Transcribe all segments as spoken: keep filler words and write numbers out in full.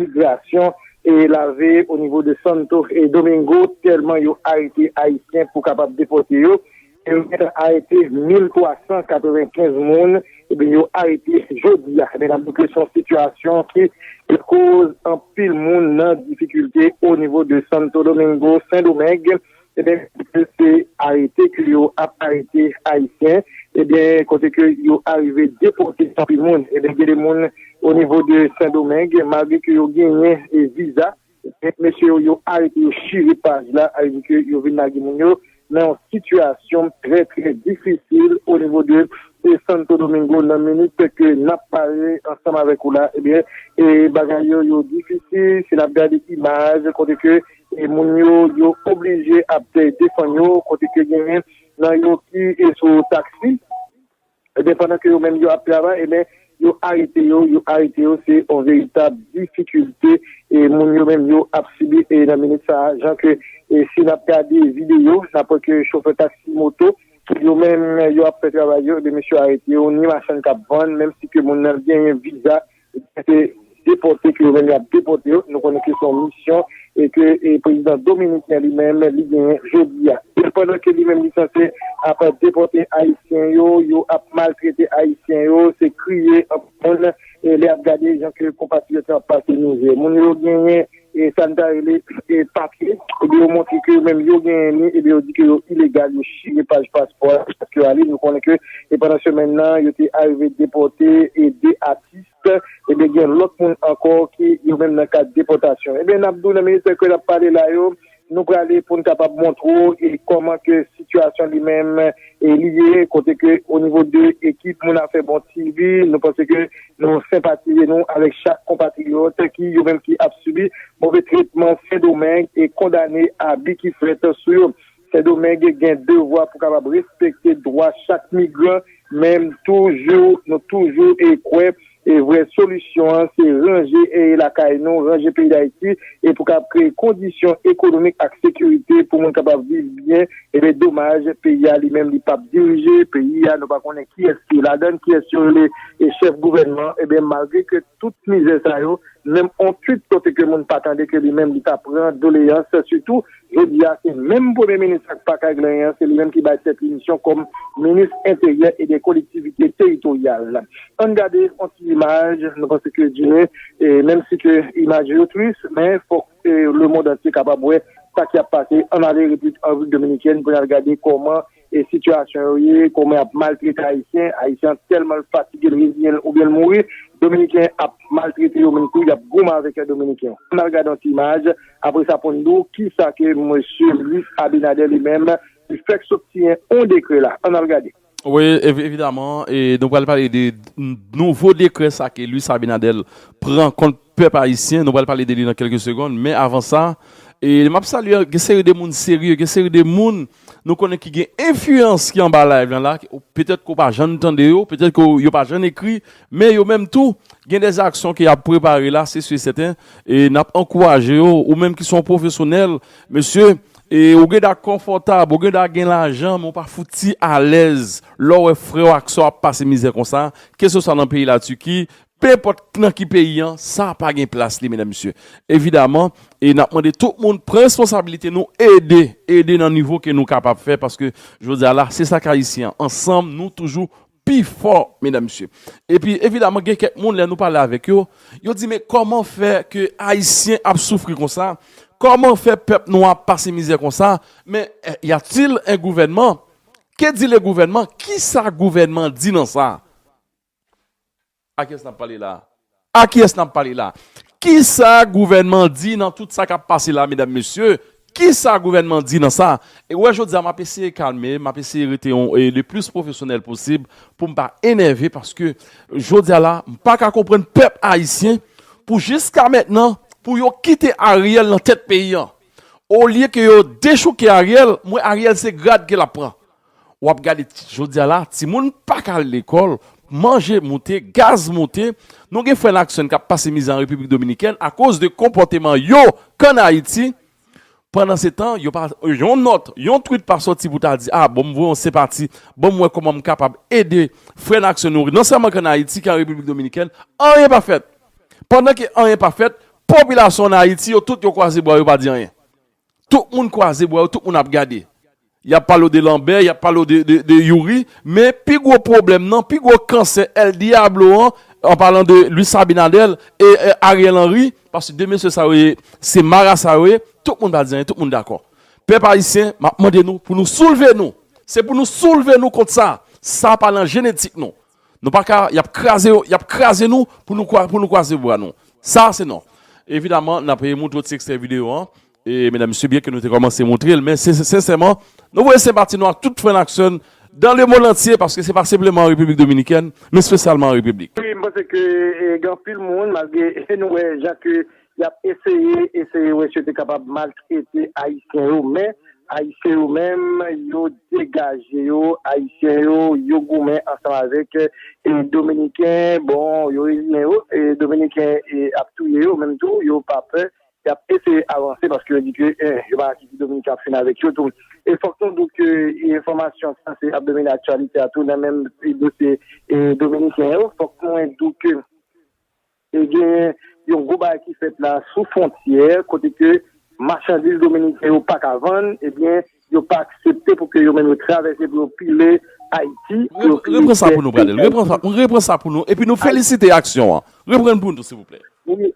migrasyon e lave o nivo de Santo e Domingo, tèlman yo arete Ayisyen pou kapab depòte yo. E yo gentan arete mil twa san katrevenkenz moun, ebyen, yo arete jodi a. Ebyen, n ap di ke se yon sitiyasyon ki koz anpil moun nan difikilte o nivo de Santo Domingo, Sendomeng. Ebyen, se arete ke yo ap arete Ayisyen, ebyen, kote ke yo arive depòte anpil moun. Ebyen, gen de moun o nivo de Sendomeng, malgre ke yo genyen, e, viza, mesye yo, yo arete yo, chire paj la, sa vle di ke yo vin lage moun yo nan yon sitiyasyon trè, trè difisil o nivo de, de Santo Domingo. Nan minit ke n ap pale ansanm avèk ou la, ebyen, e bagay yo, yo difisil. Si n ap gade imaj, kote ke, e moun yo, yo oblije ap, e, defann yo, kote ke genyen nan yo ki, e, sou taksi. Ebyen, pandan ke yo menm yo ap travay, ebyen, yo arete yo, yo arete yo, se yon veritab difikilte, e moun yo menm yo ap sibi, e nan minit sa a, jan ke, e si n ap gade videyo, n ap wè ke chofè taksi moto, yo menm yo ap fè travay yo, ebyen, mesye arete yo, ni machann k ap vann, menm si ke moun nan genyen viza, se depòte ke yo menm y ap depòte yo. Nou konnen ke se yon misyon e ke, e, prezidan dominiken li menm li genyen jodi a. E pandan ke li menm li sanse ap depòte Ayisyen yo, yo ap maltrete Ayisyen yo, se kriye anpil moun, e lè y ap gade jan ke konpatriyòt yo ap pase mizè. Moun yo genyen, e sa n ta rele, e papye, ebyen yo montre ke yo menm yo genyen li, ebyen yo di ke yo ilegal, yo chire paj paspò a, paske yo ale, nou konnen ke, e pandan semèn nan, yo te arive depòte, e de atis, ebyen, gen lòt moun ankò ki yo menm nan kad depòtasyon. Ebyen, n ap di w nan minit ke n ap pale la yo, nou prale pou n kapab montre w e kòman ke sitiyasyon li menm, e li ye, kote ke o nivo de ekip Moun Afè Bon T V, nou panse ke nou senpatize nou avèk chak konpatriyòt ki yo menm ki ap sibi move tretman Sendomeng e kondane abi ki fèt sou yo. Sendomeng gen devwa pou kapab respekte dwa chak migran, men toujou, nou toujou e kwè e vrè solisyon an se ranje e lakay nou, ranje peyi Dayiti, e pou kapab kreye kondisyon ekonomik ak sekirite pou moun kapab viv byen. Ebyen, domaj, peyi a li menm li p ap dirije, peyi a nou pa konnen kiyès ki ladan l, kiyès yo rele e chèf gouvènman. Ebyen, malgre ke tout mizè sa yo, menm on tweet kote ke moun pa tande ke li menm li ta pran doleyans, sitou jodi a, se menm premye minis ak pa ka regle anyen, se li menm ki bay tèt li misyon kòm minis enteryè e de kolektivite teritoryal. Ann gade yon ti imaj, nou panse ke Jimmy, e menm si ke imaj yo tris, men fòk, e, lemonn antye kapab wè sa ki ap pase. Ann ale Repiblik, an Repiblik Dominikèn pou n al gade kòman, e, sitiyasyon yo ye, kòman y ap maltrete Ayisyen. Ayisyen an tèlman l fatige, l reziyen l oubyen l mouri. Dominiken ap maltrete yo menm tou, y ap goumen avèk Dominiken. Ann al gade yon ti imaj, apre sa pou n di w kisa ke mesye Luis Abinader li menm, li fèk sot siyen yon dekrè la. Ann al gade. Wi, evi-, evidaman, e nou pral pale de n-, nouvo dekrè sa ke Luis Abinader pran kont pèp ayisyen. Nou pral pale de li nan kèlke segonn, men avan sa, e m ap salye gen seri de moun serye, gen seri de moun nou konnen ki gen enfliyans ki anba live lan la, petèt ke w pa janm tande yo, petèt ke yo pa janm ekri, men yo menm tou, gen de aksyon ke y ap prepare la, se si e sèten, e n ap ankouraje yo, ou menm ki se yon pwofesyonèl, mesye, e ou gen dwa konfòtab, ou gen dwa gen lajan, men ou pa fouti alèz lè w wè frè w ak sè w ap pase mizè konsa, keseswa nan peyi Latiki, penpòt nan ki peyi an, sa pa gen plas li, medam, mesye. Evidaman, e n ap mande tout moun pran responsabilite nou, ede, ede nan nivo ke nou kapab fè, paske jodi a la, se sa k ayisyen an. Ansanm, nou toujou pi fò, medam, mesye. Epi, evidaman, gen kèk moun, lè nou pale avèk yo, yo di, men kòman fè ke ayisyen ap soufri konsa? Kòman fè pèp nou ap pase mizè konsa? Men, eh, y a-t-il un gouvernement? Que dit le gouvernement? Kisa gouvènman di nan sa? A kiyès n ap pale la? A kiyès n ap pale la? Kisa gouvènman di nan tout sa k ap pase la, medam, mesye? Kisa gouvènman di nan sa? E wè, jodi a, m ap eseye kalme, m ap eseye rete yon, e, le plis pwofesyonèl posib pou m pa enève, paske jodi a la, m pa ka konprann pèp ayisyen pou jiska mentnan, pou yo kite Ariel nan tèt peyi an. Olye ke yo dechouke Ariel, m wè Ariel se grad ke l ap pran. W ap gade ti-, jodi a la, timoun pa ka al lekòl, manje moute, gaz moute. Nou gen frè n ak sè n k ap pase mizè an Repiblik Dominikèn akoz de konpòteman yo k ann Ayiti. Pandansetan, yo pa, yon nòt, yon tweet pa sòti pou ta di, a, bon, m voye yon senpati, bon, m wè kòman m kapab ede frè n ak sè nou, non sèlman k ann Ayiti, k an Repiblik Dominikèn, anyen pa fèt. Pandan ke anyen pa fèt, popilasyon an Ayiti, yo tout yo kwaze bra, yo pa di anyen. Tout moun kwaze bra yo, tout moun ap gade. Y ap pale w de Lambert, y ap pale w de, de, de Youri, men pi gwo pwoblèm nan, pi gwo kansè El Diablo an, an palan de Luis Abinader e, e Ariel Henry, paske de mesye sa yo ye, se marasa yo ye, tout moun pa di anyen, tout moun dakò. Pèp ayisyen, m ap mande nou pou nou soulve nou. Se pou nou soulve nou kont sa. Sa pa nan jenetik nou. Nou pa ka, y ap kraze, y ap kraze nou pou nou, kwa- pou nou kwaze bra nou. Sa se non. Evidaman, n ap moutre w ti ekstrè videyo an. E medam, mesye, byen ke nou te kòmanse moutre l, men se- se- sensèman, nou voye senpati nou ak tout frè n ak sè n dans le monde entier, paske se pa senpleman an Repiblik Dominikèn, men espesyalman an Repiblik. Wi, m panse ke e, gen anpil moun, malgre nou wè jan ke y ap eseye, eseye wè si yo te kapab maltrete Ayisyen yo, men Ayisyen yo menm, yo degaje yo, Ayisyen yo, yo goumen ansanm avèk e, Dominiken, bon, yo reziyen yo, e, Dominiken e, ap touye yo menm tou, yo pa pè, y ap eseye avanse paske yo di ke e, yo pa ka kite Dominiken ap fin avèk yo tou. E fòk nou di ke e, enfòmasyon sa se ap domine aktyalite a tou nan menm e, dosye e, Dominiken yo. Fòk nou di ke e, gen yon gwo bagay ki fèt la sou fwontyè, kote ke machandiz dominiken yo pa ka vann, ebyen, yo pa aksepte pou ke yo menm yo travèse pou yo pile Ayiti, pou yo pile tè peyi Dayiti. Repran sa pou nou, Pradel. Repran sa, repran sa pou nou. Epi nou felisite aksyon an. Reprann pou nou, silvouplè. Wi,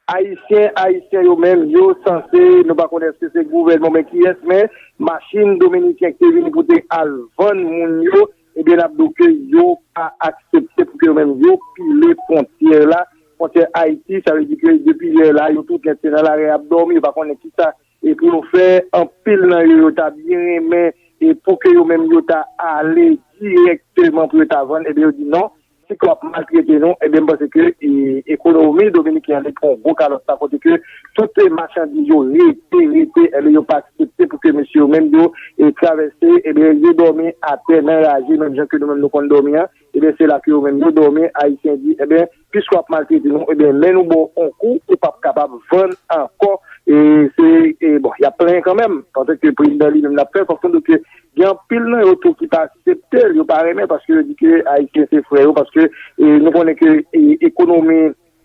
Ayisyen, Ayisyen yo menm, yo sanse, nou pa konnen èske se gouvènman, men kiyès, men machin dominiken ki te vini pou te al vann moun yo, ebyen, n ap di w ke yo pa aksepte pou ke yo menm yo pile fwontyè la, fwontyè Ayiti, sa vle di ke depi yè la, yo tout nèt se nan lari ap dòmi, yo pa konnen kisa e pou yo fè. Anpil nan yo, yo ta byen renmen e pou ke yo menm yo ta ale dirèkteman pou yo ta vann, ebyen, yo di non, si ke w ap maltrete nou, ebyen, m panse ke e, ekonomi dominiken an li pran yon gwo kalòt la, kote ke tout machandiz yo rete, rete, ebyen, yo pa aksepte pou ke mesye yo menm yo e, travèse, ebyen, yo dòmi atè nan raje, menm jan ke nou menm nou konn dòmi an, ebyen, se la ke yo menm yo dòmi, Ayisyen di, ebyen, piske w ap maltrete nou, ebyen, lè nou ba w yon kou, ou p ap kapab vann ankò, e se, e bon, y ap plenyen kanmenm, paske prezidan li menm l ap fè, fòk nou di ke gen anpil nan yo tou ki pa aksepte l, yo pa renmen, paske yo di ke Ayisyen se frè yo, paske e, nou konnen ke e, ekonomi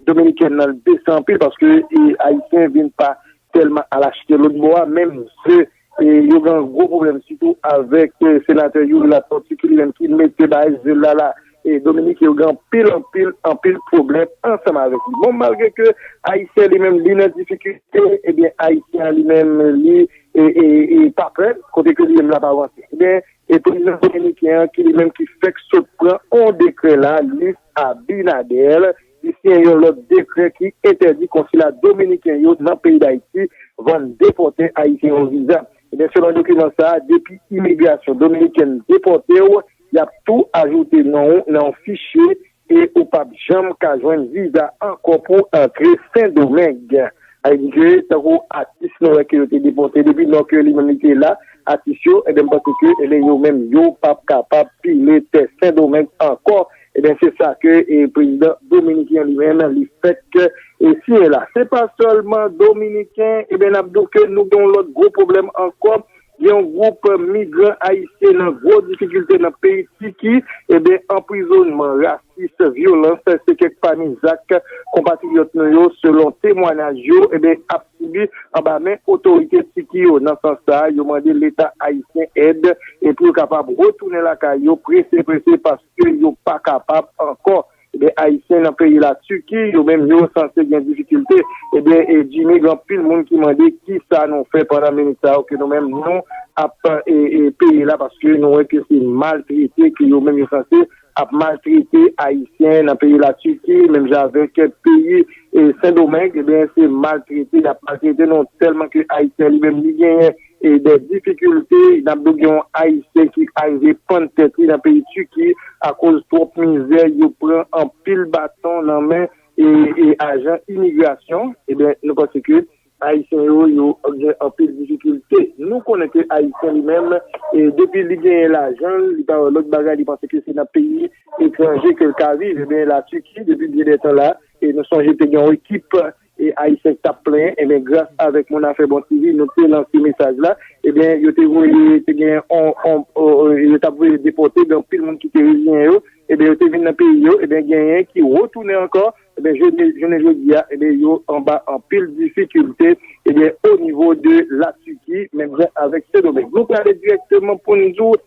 dominikèn nan desann anpil, paske e, Ayisyen vin pa tèlman al achte lòt bò a, menm ze, e, yo gen gwo pwoblèm, sitou avèk e, senatè Youri Latortue ki li menm ki mete bay ze la la, e, Dominiken yo gen anpil, anpil, anpil pwoblèm ansanm avèk li. Bon, malgre ke Ayisyen li menm li nan difikilte, ebyen, Ayisyen li menm li e, e, e, pa pè, kote ke li menm l ap avanse. Ebyen, e prezidan dominiken an ki li menm ki fèk sot pran yon dekrè la, Luis Abinader, li siyen yon lòt dekrè ki entèdi konsila dominiken yo nan peyi Dayiti vann depòte Ayisyen yo viza. Ebyen, selon dokiman sa a, depi imigrasyon dominikèn depòte w, y ap tou ajoute non w nan yon fichye e ou p ap janm ka jwenn viza ankò pou antre Sendomeng. Sa vle di ke, tankou atis nou wè ke yo te depòte depi lò ke li menm li te la, atis yo, ebyen, m panse ke, ebyen, yo menm, yo p ap kapab pile tè Sendomeng ankò. Ebyen, se sa ke e, prezidan dominiken li menm, li fèk e, siyen la. Se pa sèlman dominiken, ebyen, n ap di w ke nou gen yon lòt gwo pwoblèm ankò. Gen yon gwoup migran ayisyen nan gwo difikilte nan peyi Tiki, ebyen, anprizònman, rasis, vyolans, se kèk pami zak konpatriyòt nou yo, selon temwayaj yo, ebyen, ap sibi anba men otorite Tiki yo. Nan sans sa a, yo mande Leta ayisyen èd e pou yo kapab retounen lakay yo prese, prese, paske yo pa kapab ankò. Ebyen, Ayisyen nan peyi la Tiki, yo menm, yo sanse gen difikilte. Ebyen, e Jimmy, gen anpil moun ki mande kisa nou fè pandan minit sa yo ke nou menm, nou ap e, e, peye la, paske nou wè ke se maltrete ke yo menm, yo sanse ap maltrete Ayisyen nan peyi la Tiki, menm jan avèk peyi e, Sendomeng, ebyen, se maltrete, y ap maltrete nou tèlman ke Ayisyen li menm, li genyen e de difikilte, n ap di w gen yon Ayisyen ki arive pann tèt li nan peyi Tiki akoz twòp mizè, yo pran anpil baton nan men e, e ajan imigrasyon, ebyen, nou panse ke Ayisyen yo, yo gen anpil difikilte. Nou konnen ke Ayisyen li menm, e depi li genyen lajan l, li pa wè lòt bagay, li panse ke se nan peyi etranje ke l ka viv. Ebyen, la Tiki, depi byen de tan la, e nou sonje te gen yon ekip e, Ayisyen k t ap plenyen, ebyen, gras avèk Moun Afè Bon T V, nou te lanse mesaj la, ebyen, yo te voye, te gen on, on, on, yo t ap voye depòte, gen anpil moun ki te reziyen yo, ebyen, yo te vin nan peyi yo, ebyen, genyen ki retounen ankò, ebyen, jounen, jounen jodi a, ebyen, yo anba anpil difikilte, ebyen, o nivo de Latiki, menm jan avèk Sendomeng. Nou prale dirèkteman pou n di w,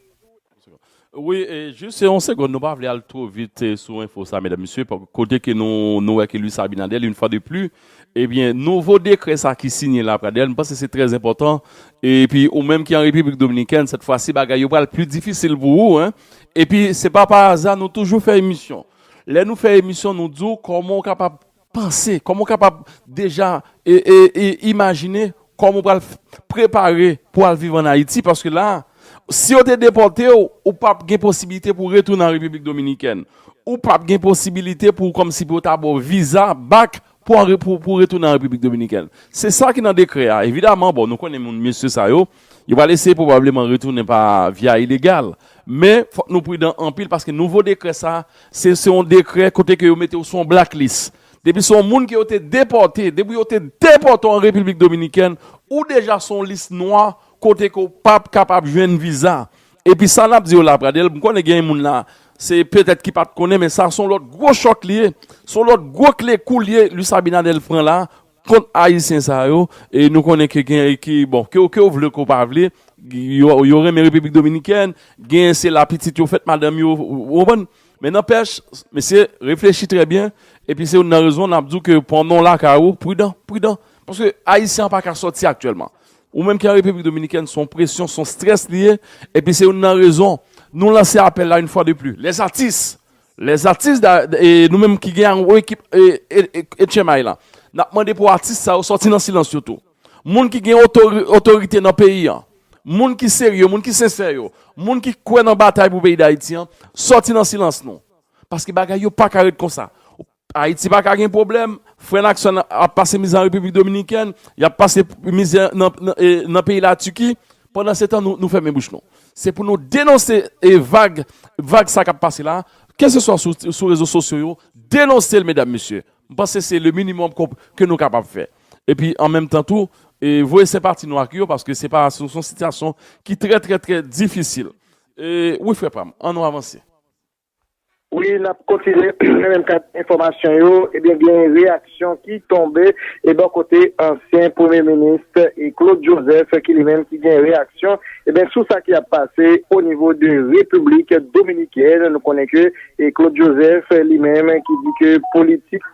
Wi, e, jis yon segonn, nou pa vle al two vit e, sou enfo sa, medam, mesye, pa- kote ke nou, nou wè ke Luis Abinader, yon fwa de pli, ebyen, nouvo dekrè sa ki sinye la, Pradel, m panse se trè enpòtan. Epi, ou menm ki an Repiblik Dominikèn, sèt fwa si bagay yo pral pli difisil pou ou, en. Epi, se pa pa aza, nou toujou fè emisyon. Lè nou fè emisyon, nou di w kòman w kapab panse, kòman w kapab deja e, e, e, imajine kòman w pral f- prepare pou al viv ann Ayiti, paske la, si yo te depòte w, ou p ap gen posibilite pou w retounen an Repiblik Dominikèn. Ou p ap gen posibilite pou w kòmsi pou yo ta ba w viza back pou, an re- pou, pou w retounen an Repiblik Dominikèn. Se sa ki nan dekrè a. Evidaman, bon, nou konnen moun mesye sa yo, yo pral eseye pwobableman retounen pa via ilegal. Men, fòk nou pridan anpil paske nouvo dekrè sa, se se yon dekrè kote ke yo mete w sou yon blacklist. Depi se yon moun ke yo te depòte, depi yo te depòte w an Repiblik Dominikèn, ou deja sou yon lis nwa kote ke w p ap kapab jwenn viza. Epi sa n ap di yo la, Pradel, m konnen gen moun la, se petèt ki pa t konnen, men sa se yon lòt gwo chòk li ye, se yon lòt gwo kle kou li ye, Luis Abinader pran la, kont Ayisyen sa yo, e nou konnen ke gen ki, bon, ke, ke w vle, ke w pa vle, yo, yo renmen Repiblik Dominikèn, gen se la pitit yo fèt, madanm yo, ou konprann? Men nanpèch, mesye, reflechi trè byen, epi se youn nan rezon n ap di w ke pandan w lakay ou, pridan, pridan. Paske Ayisyen an pa ka sòti aktyèlman. Ou menm ki an Repiblik Dominikèn, se yon presyon, se yon strès li ye, epi se youn nan rezon nou lanse apèl la yon fwa de pli. Lèzatis, lèzatis, e nou menm ki gen yon ekip e, e, e, e H M I la, n ap mande pou atis sa yo sòti nan silans yo tou. Moun ki gen otori- otorite nan peyi an, moun ki serye, moun ki sensè yo, moun ki kwè nan batay pou peyi Dayiti an, sòti nan silans nou. Paske bagay yo pa ka ret konsa. Ayiti pa ka gen pwoblèm. Frè n ak sè n ap pase mizè an Repiblik Dominikèn, y ap pase mizè nan, nan, e, nan peyi Latiki. Pandansetan, nou, nou fèmen bouch nou. Se pou nou denonse e vag, vag sa k ap pase la, keseswa sou, sou rezo sosyo yo, denonse l, medam, mesye. M panse se le minimòm ke nou kapab fè. Epi, an menm tan tou, e voye senpati nou ak yo, paske se pa, se yon sitiyasyon ki trè, trè, trè difisil. E, wi, frè pa m, ann nou avanse. Wi, n ap kontinye nan menm kad enfòmasyon yo. Ebyen, gen reyaksyon ki tonbe e bò kote ansyen premye minis e Claude Joseph, ki li menm ki gen reyaksyon, ebyen, sou sa ki ap pase o nivo de Repiblik Dominikèn. Nou konnen ke e Claude Joseph li menm ki di ke politik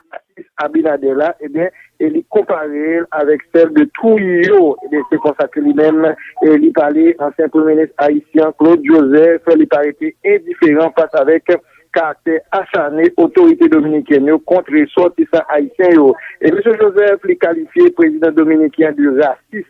Abinader la, ebyen, e li konpare l avèk sèl de Trujillo. Ebyen, se konsa ke li menm, e li pale, ansyen premye minis ayisyen Claude Joseph, li pa rete endiferan fas avèk karaktè achane otorite dominikèn yo kont resòtisan ayisyen yo. E mesye Joseph, li kalifye prezidan dominiken de rasis.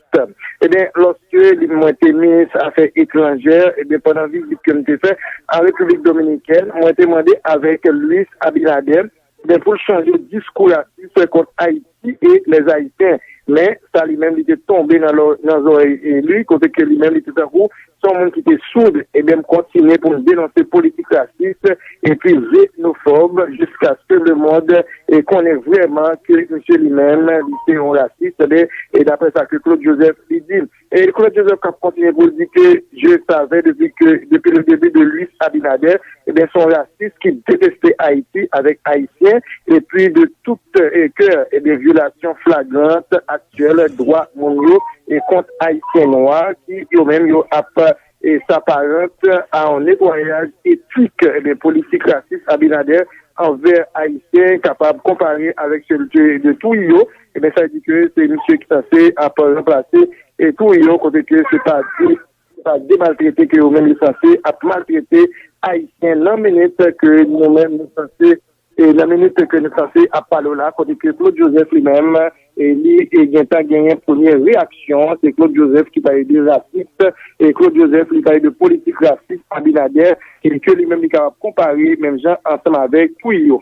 Ebyen, lòske li mwen te minis afè etranjè, ebyen, pandan vizit ke m te fè an Repiblik Dominikèn, mwen te mande avèk Luis Abinader, ebyen, pou l chanje diskou rasis kont Ayiti e lèzayisyen. Men, sa li menm, li te tonbe nan lò- nan zòrèy e li, kote ke li menm, li te tankou se yon moun ki te soud. Ebyen, m kontinye pou m denonse politik rasis epi zenofòb jiskaske lemonn e konnen vrèman ke misye li menm, li se yon rasis. Ebyen, e daprè sa ke Claude Joseph li di. E Claude Joseph k ap kontinye pou l di ke je savais depuis que, depuis le début de Luis Abinader, ebyen, se yon rasis ki deteste Ayiti avèk Ayisyen, epi de tout e kè, ebyen, vyolasyon flagrant aktyèl dwa moun yo e kont Ayisyen nwa ki yo menm yo ap e s'apparente à un nettoyage ethnique, ebyen, politik rasis Abinader anvè Ayisyen kapab konpare avèk sèl de, de Trujillo, ebyen, sa vle di ke se misye ki sanse ap ranplase e Trujillo, kote ke se pa de, se pa de maltrete ke yo menm yo sanse ap maltrete Ayisyen nan minit ke nou menm nou sanse e nan minit ke nou sanse ap pale w la, kote ke Claude Joseph li menm, e li e gentan genyen premye reyaksyon, se Claude Joseph ki pale de rasis, e Claude Joseph li pale de politik rasis Abinader, e ke li menm li kapab konpare menm jan ansanm avèk Trujillo.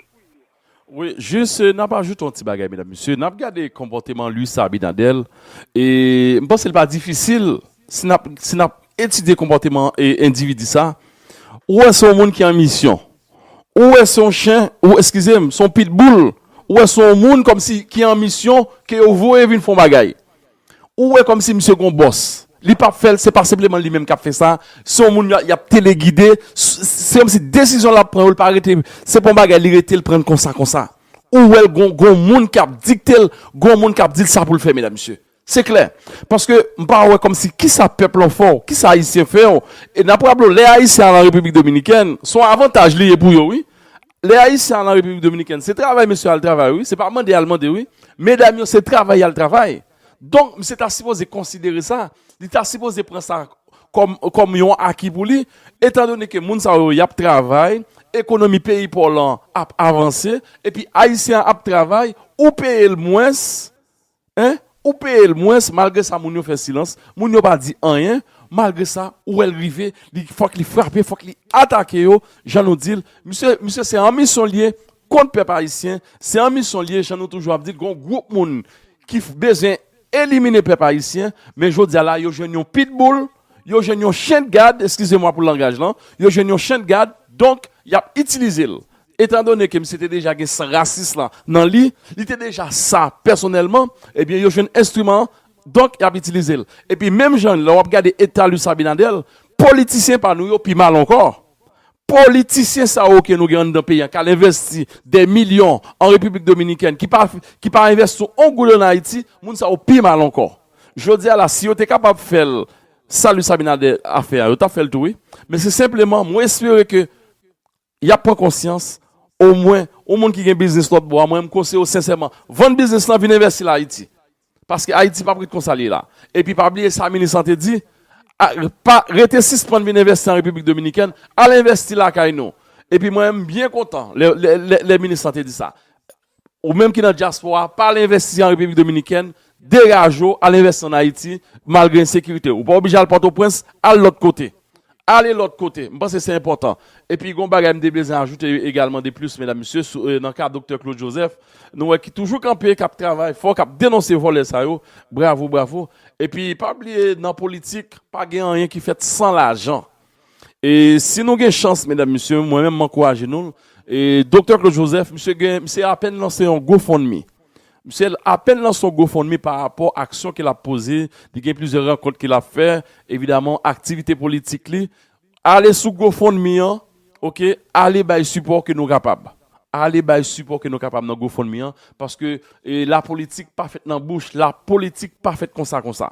Wi, jis, e, n ap ajoute yon ti bagay, medam, mesye. N ap gade konpòteman Luis Abinader, e m panse l pa difisil si n ap, si n ap etidye konpòteman e endividi sa. Ou wè se yon moun ki an misyon. Ou wè se yon chen, ou, eskize m, se yon pitbull, Ou wè se yon moun kòmsi ki an misyon ke yo voye vin fè yon bagay. Ou wè kòmsi misye gon bòs. Li p ap fè l, se pa senpleman li menm k ap fè sa. Se yon moun y ap telegide. Se kòmsi desizyon l ap pran yo, li pa rete, se pa yon bagay li rete l pran konsa konsa. Ou wè l gon, gon moun k ap dikte l, gon moun k ap di l sa pou l fè, medam, mesye. Se klè. Paske m pa wè kòmsi kisa pèp lan fè w, kisa Ayisyen fè w. E n ap raple w, lè Ayisyen al an Repiblik Dominikèn, se yon avantaj li ye pou yo, wi. Lè Ayisyen al an Repiblik Dominikèn, se travay mesye al travay, wi. Se pa mande al mande, wi. Medam yo, se travay y al travay. Donk, misye ta sipoze konsidere sa. Li ta sipoze pran sa kòm, kòm yon aki pou li, etandone ke moun sa yo, y ap travay, ekonomi peyi pa w lan ap avanse, epi Ayisyen an ap travay, ou peye l mwens, en, ou peye l mwens, malgre sa, moun yo fè silans, moun yo pa di anyen, malgre sa, ou wè l rive, li, fòk li frape, fòk li atake yo, jan nou di l, misye, misye se an misyon l ye kont pèp ayisyen, se an misyon l ye, jan nou toujou ap di l, gon gwoup moun ki f-, bezwen elimine pèp ayisyen, men jodi a la, yo jwenn yon pitbull, yo jwenn yon chen de gad, eskize mwa pou langaj lan, yo jwenn yon chen de gad, donk, y ap itilize l. Etandone ke misye te deja gen san rasis lan nan li, li te deja sa pèsonèlman, ebyen, yo jwenn enstriman, donk, y ap itilize l. Epi, menm jan, lè w ap gade eta Luis Abinader, politisyen pa nou yo pi mal ankò. Politisyen sa yo ke nou gen anndan peyi a, k al envesti de milyon an Repiblik Dominikèn, ki pa, ki pa envesti yon goud ann Ayiti, moun sa yo pi mal ankò. Jodi a la, si yo te kapab fè l, sa Luis Abinader a fè a, yo t ap fè l tou, wi. Men se senpleman, mwen espere ke y ap pran konsyans, omwen, yon moun ki gen biznis lòt bò a, mwen, m konseye w sensèman, vann biznis lan, vin envesti l Ayiti. Paske Ayiti p ap ret konsa l ye la. Epi pa bliye sa minis lan te di, a, pa, rete sispann vin envesti an Repiblik Dominikèn, al envesti lakay nou. Epi mwen, m byen kontan lè, lè, lè, lè minis lan te di sa. Ou menm ki nan dyaspora, pa al envesti an Repiblik Dominikèn, degaje w, al envesti ann Ayiti, malgre ensekirite. Ou pa oblije al Pòtoprens, al lòt kote. Ale lòt kote. M panse se enpòtan. Epi, gon bagay m te bezwen ajoute egalman de plis, medam, mesye, sou, e, nan ka Doktè Claude Joseph, nou wè ki toujou kanpe, k ap travay fò, k ap denonse vòlè sa yo. Bravo, bravo. Epi, pa bliye, nan politik, pa gen anyen ki fèt san lajan. E si nou gen chans, medam, mesye, mwen menm, m ankouraje nou. E Doktè Claude Joseph, misye gen, misye apèn lanse yon GoFundMe. Misye apèn lanse yon GoFundMe pa rapò aksyon ke l ap poze, li gen plizyè rankont ke l ap fè, evidaman, aktivite politik li. Ale sou GoFundMe an, oke, ale bay sipò ke nou kapab. Ale bay sipò ke nou kapab nan GoFundMe an, paske, e, lapolitik pa fèt nan bouch, lapolitik pa fèt konsa, konsa.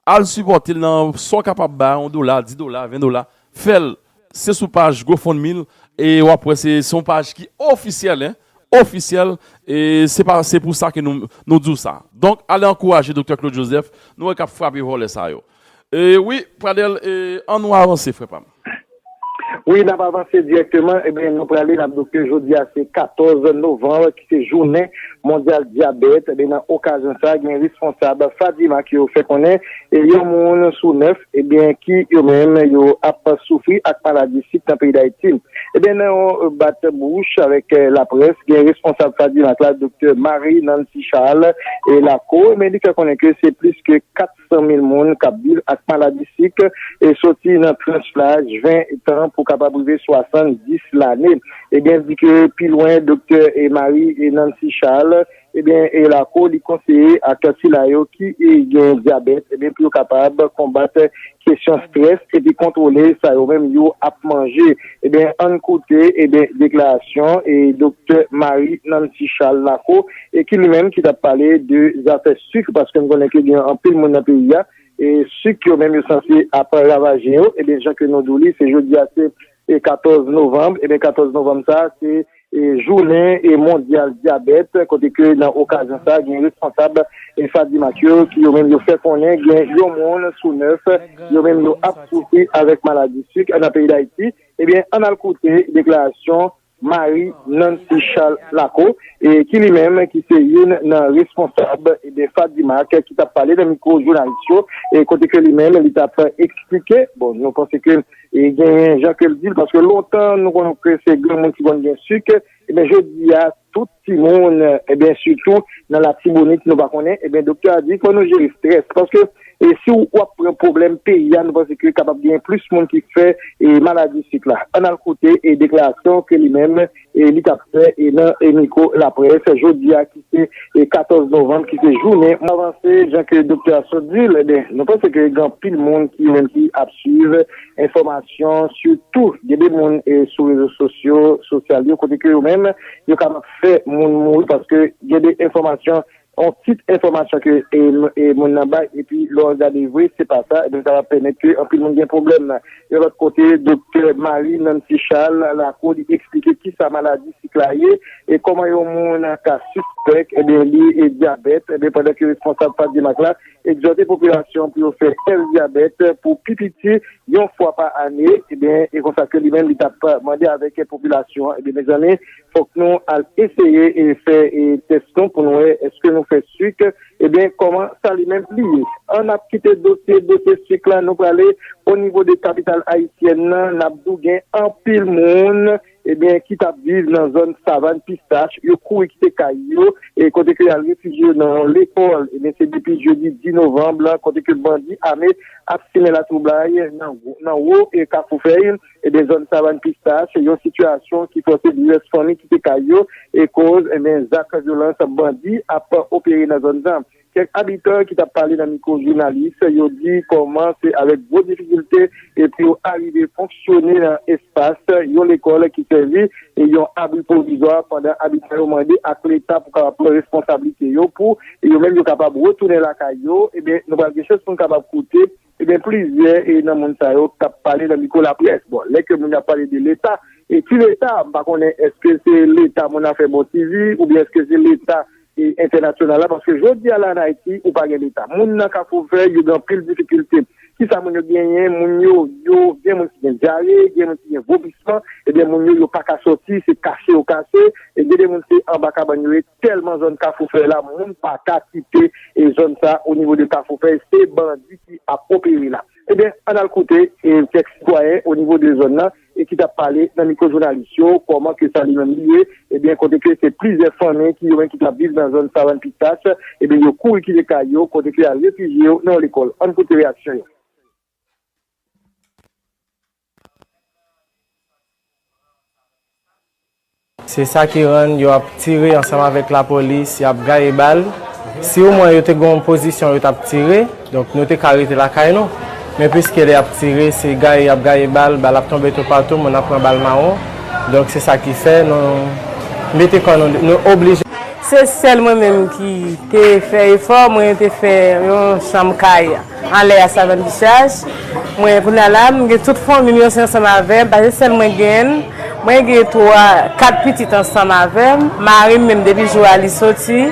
Al sipòte l nan sa w kapab bay, yon dola, dis dola, ven dola. Fè l, se sou paj GoFundMe l, e w ap wè se, se yon paj ki ofisyèl, en, ofisyèl, e se pa, se pou sa ke nou, nou di w sa. Donk, ale ankouraje Doktè Claude Joseph, nou wè k ap frape vòlè sa yo. E wi, Pradel, e, an nou avanse, frè pa m. Wi, n ap avanse dirèkteman. Ebyen, nou prale, n ap di ke jodi a se katòz novanm, ki se jounen mondyal dyabèt. Ebyen, nan okazyon sa, gen responsab Fadimak yo fè konnen, e yon moun sou nèf, ebyen, ki yo menm, yo ap soufri ak maladi sik nan peyi Dayiti. Ebyen, nan yon bat bouch avèk, eh, laprès, gen responsab Fadimak la, Doktè Marie Nancy Charles, e Lako, ebyen, li fè konnen ke se plis ke kat san mil moun k ap viv ak maladi sik, e soti nan tranch laj ven tan pou kapab rive swasanndis lane. Ebyen, di ke pi lwen, Doktè, e, Marie, e, Nancy Charles, ebyen, e, Lako, li konseye ak sila yo ki, e, gen dyabèt, ebyen, pou yo kapab konbat kesyon strès epi kontwole sa yo menm yo ap manje. Ebyen, ann koute, ebyen, deklarasyon, e, Doktè Marie Nancy Charles Lako, e ki li menm ki t ap pale de zafè sik, paske n konnen ke gen anpil moun nan peyi a, e sik yo menm yo sanse ap ravaje yo. Ebyen, jan ke nou di w li, se jodi a se, e, katòz novanm. Ebyen, katòz novanm sa, se, e, jounen, e, mondyal dyabèt, kote ke nan okazyon sa, gen responsab, e, Fadimak yo, ki yo menm yo fè konnen gen yon moun sou nèf, yo menm yo ap soufri avèk maladi sik nan peyi Dayiti. Ebyen, ann al koute deklarasyon Marie Nancy Charles Lako, e ki li menm ki se youn nan responsab, ebyen, Fadimak ki t ap pale nan mikwo jounalis yo, e kote ke li menm li t ap eksplike, bon, nou panse ke e genyen jan ke l di l, paske lontan nou konnen ke se granmoun ki konn gen sik, ebyen jodi a, tout timoun, ebyen sitou nan Latibonit, nou pa konnen, ebyen doktè a di fò nou jere estrès, paske e si w ap pran pwoblèm peyi a, nou panse ke kapab gen plis moun ki fè e maladi sik la. Ann al koute e deklarasyon ke li menm e li t ap fè e nan e mikwo laprès jodi a ki se e katòz novanm ki se jounen avanse jan ke doktè a sot di l, ebyen nou panse ke gen anpil moun ki menm ki ap swiv enfòmasyon, sitou gen de moun e sou rezo sosyo, sosyal yo kote ke yo menm yo kapab fè moun mouri paske gen de enfòmasyon yon tit enfòmasyon ke e, e moun nan bay, epi lè w gade vre, se pa sa, ebyen sa va pèmèt ke anpil moun gen pwoblèm. Yon lòt kote, doktè Marie Nancy Charles Lacour, li eksplike kisa maladi sik la ye, e kòman yon moun ka sispèk, ebyen li e dyabèt, ebyen pandan ke responsab Fadyemak la egzòte popilasyon pou yo fè tès dyabèt pou pi piti yon fwa pa ane, ebyen e konsa ke li menm li t ap mande avèk popilasyon, ebyen mezanmi, fòk nou al eseye e fè e tès nou pou nou wè èske nou fè sik, ebyen kòman sa li menm li ye. Ann ap kite dosye, dosye sik la, nou prale o nivo de kapital ayisyèn nan, n ap di w gen anpil moun, ebyen ki t ap viv nan zòn Savann Pistach, yo kouri kite kay yo, e kote ke y al refijye yo nan yon lekòl, ebyen se depi jedi dis novanm lan, kote ke bandi ame ap simen latwoublay nan, nan wo e Kafou Fèy, ebyen zòn Savann Pistach, yon sitiyasyon ki fòse divès fanmi kite kay yo, e koz, ebyen zak vyolans bandi ap opere nan zòn nan. Kèk abitan ki t ap pale nan mikwo jounalis yo di kòman se avèk gwo difikilte epi yo arive fonksyone nan espas yon lekòl ki sèvi e yon abri pwovizwa pandan abitan yo mande ak Leta pou kapab pran responsablite yo pou yo menm yo kapab retounen lakay yo. Ebyen, nou pral gen chans pou n kapab koute ebyen plizyè e nan moun sa yo k ap pale nan mikwo laprès. Bon, lè ke moun ap pale de Leta, e ki Leta? M pa konnen èske se Leta moun afè bon ti vi oubyen èske se Leta e entènasyonal la, paske jodi a la ann Ayiti, ou pa gen Leta. Moun nan Kafou Vè, yo gen anpil difikilte. Kisa moun yo genyen? Moun yo, yo, gen moun ki gen dyare, gen moun ki gen vomisman, ebyen moun yo, yo pa ka sòti, se kache yo kache, e gen de moun se anba kabann yo ye, tèlman zòn Kafou Fèy la, moun pa ka kite e zòn sa o nivo de Kafou Fèy, se bandi ki ap opere la. Ebyen, ann al koute e kèk sitwayen o nivo de zòn nan e ki t ap pale nan mikwo jounalis yo, kòman ke sa li menm li ye, ebyen, kote ke se plizyè fanmi ki yo menm ki t ap viv nan zòn Savann Pistach, ebyen, yo kouri kite kay yo, kote ke y al refijye yo nan yon lekòl. Ann koute reyaksyon yo. Se sa ki rann yo ap tire ansanm avèk lapolis, y ap gaye bal. Si omwen yo te gen yon pozisyon yo t ap tire, donk nou te ka rete lakay nou. Men piske lè y ap tire, se gaye y ap gaye bal, bal ap tonbe toupatou, moun ap pran bal mawon. Donk se sa ki fè nou mete kò nou, nou oblije. Se sèl mwen menm ki te fè efò, mwen te fè yon chanm kay anlè a Savann Pistach. Mwen kounye a la, m gen tout fanmi m yo se ansanm avè m, pa se sèl mwen gen. Mwen gen twa, kat pitit ansanm avè m. Mari m menm depi jou a li soti,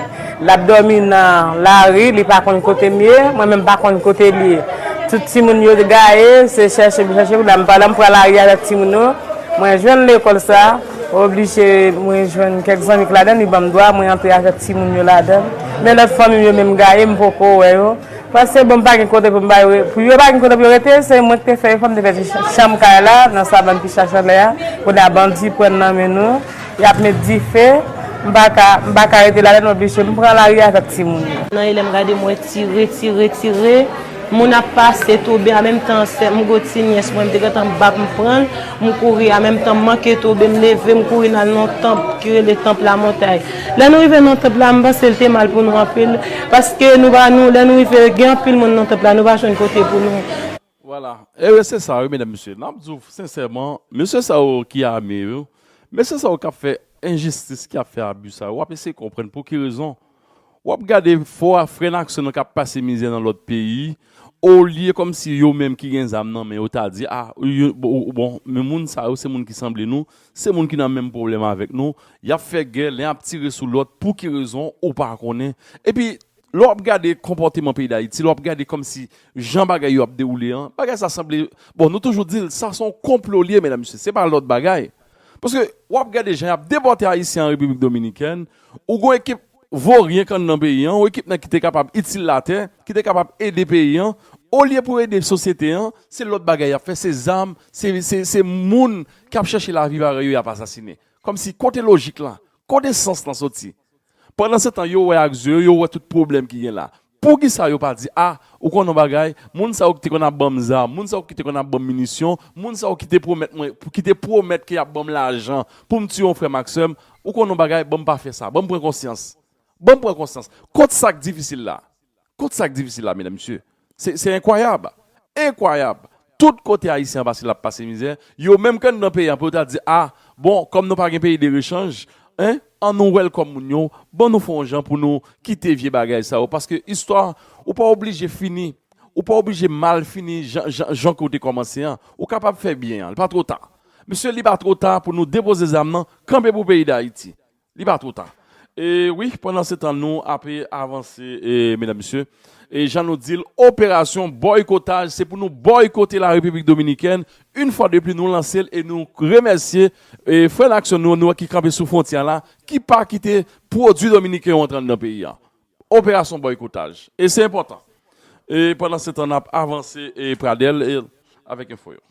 l ap dòmi nan lari, li pa konn kote m ye, mwen menm m pa konn kote l ye. Tout timoun yo gaye, se chèche pou chèche, kounye a m pale, m pran lari avèk timoun yo. Mwen jwenn lekòl sa, oblije mwen jwenn kèk zanmi k ladan, li ban m dwa, mwen antre avèk timoun yo ladan. Men lòt fanmi m yo menm gaye, m poko wè yo. Paske bon, m pa gen kote pou m ba yo, pou yo pa gen kote pou yo rete, se mwen ki te fè efò, m te fè ti chanm kay la, nan Savann Pistach anlè a. Kounye a bandi pran nan men nou, y ap met dife, m pa ka, m pa ka rete ladan, m oblije, m pran lari avèk timoun yo. Nan elè m gade, m wè tire, tire, tire. Moun ap pase tou byen, an menm tan, sè m, gwo ti nyès mwen, m te gentan bat, m pran l, m kouri, an menm tan, m manke tonbe, m leve, m kouri nan yon tanp ki rele Tanp Lamontay. Lè nou rive nan tanp la, m panse l te mal pou nou anpil, paske nou pa, nou, lè nou rive, gen anpil moun nan tanp la, nou pa jwenn kote pou nou. Vwala. E se sa, wi, medam, mesye. N ap di w sensèman, mesye sa yo ki ame yo, mesye sa yo k ap fè enjistis, ki ap fè abi sa yo, w ap eseye konprann pou ki rezon. W ap gade fò a frè n ak sè nou k ap pase mizè nan lòt peyi, olye kòmsi yo menm ki gen zam nan men yo ta di, a, yo, bon, bon, men moun sa yo se moun ki sanble nou, se moun ki nan menm pwoblèm avèk nou, y ap fè gè, len ap tire sou lòt, pou ki rezon, ou pa konnen. Epi, lè w ap gade konpòteman peyi Dayiti, lè w ap gade kòmsi jan bagay yo ap dewoule an, bagay sa sanble, bon, nou toujou di l, sa se yon konplo l ye, medam, mesye, se pa lòt bagay. Paske w ap gade jan y ap depòte Ayisyen an Repiblik Dominikèn, ou gen yon ekip voryen k anndan peyi an, yon ekip nèg ki te kapab itil latè, ki te kapab ede peyi an, Olye pou ede sosyete an, se lòt bagay y ap fè, se zam, se, se, se moun k ap chèche lavi parèy yo y ap asasinen. Kòmsi kote lojik la, kote sans lan soti? Pandansetan, yo wè ak zye yo, yo wè tout pwoblèm ki gen la. Poukisa yo pa di, a, ou konn yon bagay, moun sa yo ki te konn ap ban m zam, moun sa yo ki te konn ap ban m minisyon, moun sa yo ki te pwomèt mwen, ki te pwomèt ke y ap ban m lajan pou m tiye yon frè m ak sè m, ou konn yon bagay, ban m pa fè sa, ban m pran konsyans. Ban m pran konsyans. Kot sa k difisil la? Kot sa k difisil la, medam, mesye? Se, se enkwayab. Enkwayab. Tout kote Ayisyen an pase, l ap pase mizè. Yo menm k anndan peyi an, pou yo ta di, a, bon, kòm nou pa gen peyi de rechanj, en, an nou welcome moun yo, ban nou fè yon jan pou nou kite vye bagay sa yo. Paske istwa, ou pa oblije fini, ou pa oblije mal fini jan, jan, jan ke w te kòmanse an. Ou kapab fè byen an. Li pa twò ta. Mesye, li pa twò ta pou nou depoze zam nan, kanpe pou peyi Dayiti. Li pa twò ta. E wi, pandansetan nou ape avanse, e, medam, mesye, e jan nou di l, operasyon bòykotaj, se pou nou bòykote la Repiblik Dominikèn. Yon fwa de pli, nou lanse l e nou remèsye, e, frè n ak sè nou, nou ki kanpe sou fwontyè la, ki pa kite pwodui dominiken yo antre anndan peyi a. Operasyon bòykotaj. E se enpòtan. E pandansetan, n ap avanse, e, Pradèl, e, avèk enfo yo.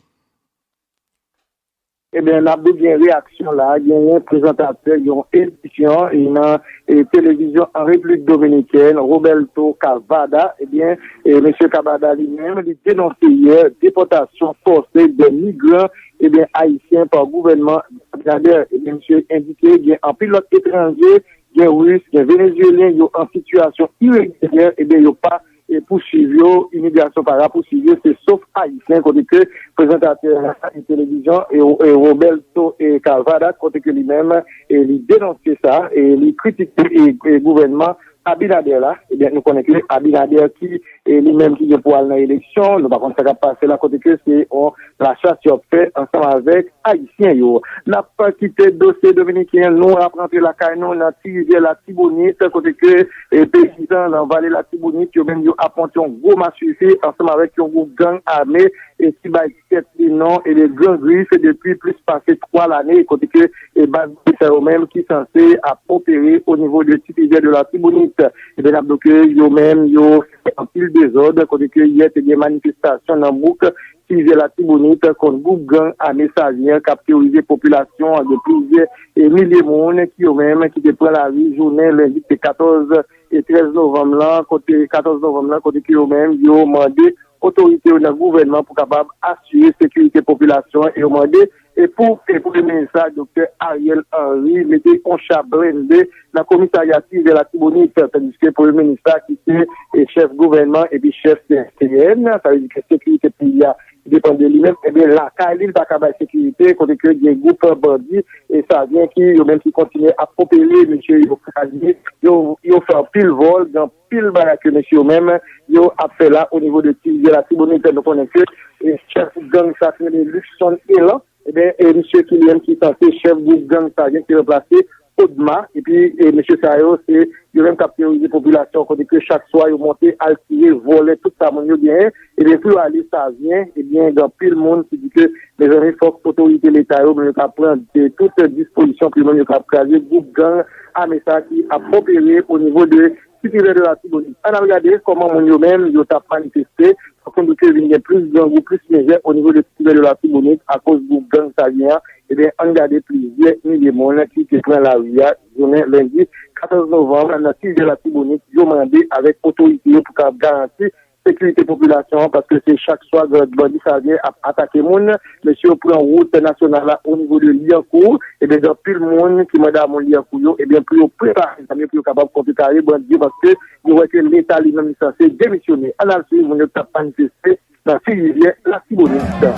Ebyen, n ap di gen reyaksyon la, genyen prezantatè yon emisyon e nan, e, televizyon an Repiblik Dominikèn, Roberto Cavada. Ebyen, e, mesye Cavada li menm, li denonse yè depòtasyon fòse de migran, ebyen, ayisyen pa gouvènman Abinader. Ebyen, misye endike gen anpil lòt etranje, gen Ris, gen Venezyelyen, yo an sitiyasyon iregilyè, ebyen, yo pa e pousuiv yo, imigrasyon pa rapousuiv yo, se sof Ayisyen, kote ke prezantatè e televizyon e, e Roberto e Cavada, kote ke li menm e li denonse sa, e li kritike e, e gouvènman Abinader la. Ebyen, nou konnen ke Abinader ki e li menm ki gen pou al nan eleksyon, nou pa konn sa k ap pase la, kote ke se yon lachas y ap fè ansanm avèk Ayisyen yo. N ap kite dosye dominiken an, nou ap rantre lakay nou nan Ti Rivyè Latibonit, kote ke, e, peyizan nan vale Latibonit, yo menm yo ap monte yon gwo maswifi ansanm avèk yon gwoup gang ame, e, ki bay tèt li non, e, de Gran Gris, depi plis pase twa lane, kote ke, e, baz sa yo menm ki sanse ap opere o nivo de Ti Rivyè de Latibonit. Ebyen, n ap di ke yo menm, yo fè anpil dezòd, kote ke yè te gen manifestasyon nan bouk Ti Rivyè Latibonit kont gwoup gang ame Savyen k ap teworize popilasyon an. Gen plizyè e milye moun ki yo menm ki te pran lari jounen lendi ki te katòz e trèz novanm lan, kote katòz novanm lan, kote ke yo menm yo mande otorite yo nan gouvènman pou kapab asire sekirite popilasyon an, e yo mande e pou e premye minis la, Doktè Ariel Henry, mete yon cha blende nan komisarya Ti Rivyè Latibonit, tandiske premye minis la ki se e chèf gouvènman epi chèf C S T N, sa vle di ke sekirite peyi a depann de li menm, ebyen lakay li, li pa ka bay sekirite, kote ke gen gwoup bandi e Savyen ki yo menm ki kontinye ap opere, mesye yo kraze, yo, yo fè anpil vòl, gen anpil bagay ke mesye yo menm yo ap fè la o nivo de Ti Rivyè Latibonit. Nou konnen ke e chèf gang sa ki rele Luckson Elan, ebyen, e misye ki li menm ki sanse chèf gwoup gang sa gen ki ranplase Odma, epi e mesye sa yo se yo menm k ap teworize popilasyon, kote ke chak swa yo monte al tire, vòlè tout sa moun yo genyen, ebyen pou yo ale Savyen, ebyen gen anpil moun ki di ke mezanmi fòk otorite leta yo menm yo ka pran de tout dispozisyon pou yo menm yo ka kraze gwoup gang ame sa ki ap opere o nivo de Ti Rivyè de Latibonit. Ann al gade kòman moun yo menm yo t ap manifeste. Fòk nou di ke vin gen plis grangou, plis mizè o nivo de Ti Rivyè de Latibonit akoz gwoup gang Savyen an. Ebyen, ann gade plizyè milye moun ki te pran lari a jounen lendi katòz novanm nan Ti Rivyè Latibonit. Yo mande avèk otorite yo pou ka garanti sekirite popilasyon an, paske se chak swa gang bandi Savyen ap atake moun. Mesye yo pran wout nasyonal la o nivo de Lyankou. Ebyen, gen anpil moun ki mande a moun Lyankou yo, ebyen, pou yo prepare zam yo, pou yo kapab kontrekare bandi yo, paske yo wè ke leta li menm li sanse demisyone. Ann al swiv moun yo k t ap manifeste nan Ti Rivyè Latibonit.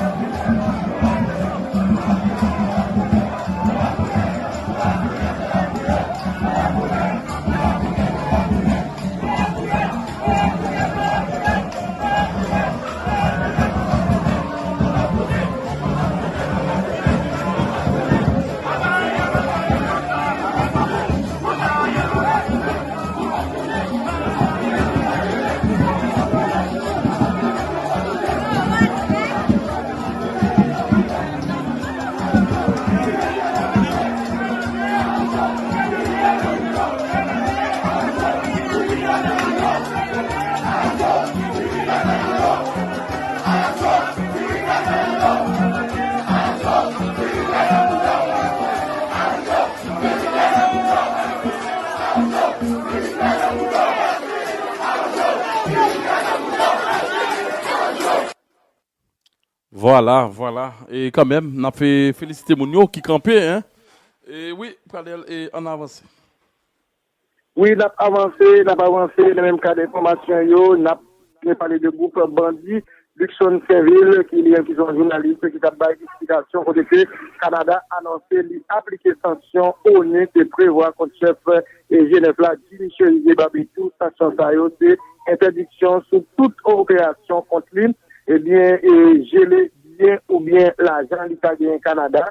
Vwala, vwala. E kanmenm, n ap fe-, felisite moun yo ki kanpe, en. E wi, Pradel, e ann avanse. Wi, n ap avanse, n ap avanse nan menm kad enfòmasyon yo, n ap pale de gwoup bandi Luckson Sainvil, ki li menm ki se yon jounalis ki t ap bay eksplikasyon kote ke Kanada anonse li aplike sanksyon ONU te prevwa kont chèf e G nèf la, Jimmy Chérizier Barbecue. Sanksyon sa yo se entèdiksyon sou tout operasyon kont li, ebyen, e jele byen oubyen lajan li ka genyen Kanada,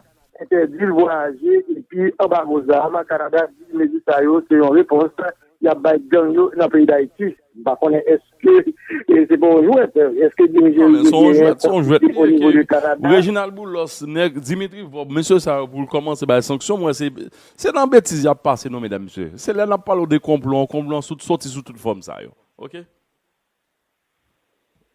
entèdi l vwayaje epi anbago zam. Kanada di mezi sa yo se yon repons y ap bay gang yo nan peyi Dayiti. M pa konnen èske e se pa yon jwèt, èske Jimmy Chérizier genyen kòb o nivo de Kanada? Reginald Boulos, nèg Dimitri Vorbe, mesye sa yo pou l kòmanse bay sanksyon, mwen se, se nan betiz y ap pase non, medam, mesye. Se lè n ap pale w de konplo, konplo an sou, soti sou tout fòm sa yo. Oke?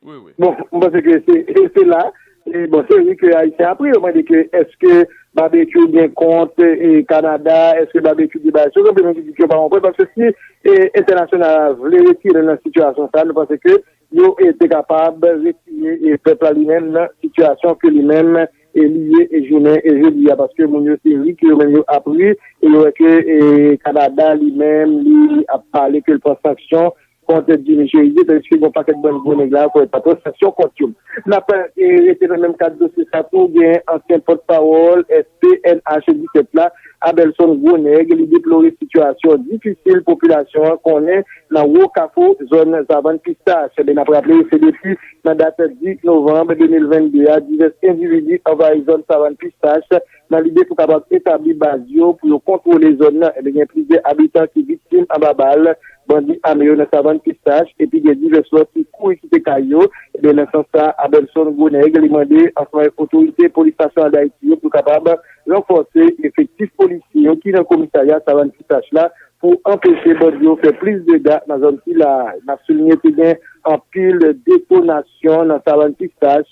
Wi, wi. Bon, m panse ke se, se la. E bon, se vre ke Ayisyen apre yo mande ke èske Barbecue gen kont e Kanada, èske Barbecue gen bagay sou yo, gen moun ki di ke yo pa konprann, paske si e entènasyonal la vle retire l nan sitiyasyon sa, nou panse ke yo e te kapab retire e pèp la li menm nan sitiyasyon ke li menm e li ye e jounen e jodi a, paske moun yo se ri ke yo menm yo ap ri, e yo wè ke e Kanada li menm li ap pale ke l pran sanksyon kont Jimmy Chérizier, tandiske gen yon pakèt bann gwo nèg la, yo pa pran sanksyon kont yo. N ap e rete nan menm kad dosye sa tou, gen ansyen pòtpawòl S P N H disèt la, Abelson Gronèg, li deplore sitiyasyon difisil popilasyon an konnen nan Wo Kafou, zòn Savann Pistach. Ebyen, n ap raple, se depi nan dat dis novanm de mil venn de a, divès endividi anvayi zòn Savann Pistach nan lide pou kapab etabli baz yo, pou yo kontwole zòn nan. Ebyen, gen plizyè abitan ki viktim anba bal bandi ame yo nan Savann Pistach, epi gen divès lòt ki kouri kite kay yo. Ebyen, nan sans sa, Abelson Gronèg, li mande ansanm avèk otorite polis nasyonal Dayiti yo pou kapab ranfòse efektif polisye yo ki nan komisarya Savann Pistach la pou anpeche bandi yo fè plis dega nan zòn sila a. N ap soulinye te gen anpil detonasyon nan Savann Pistach.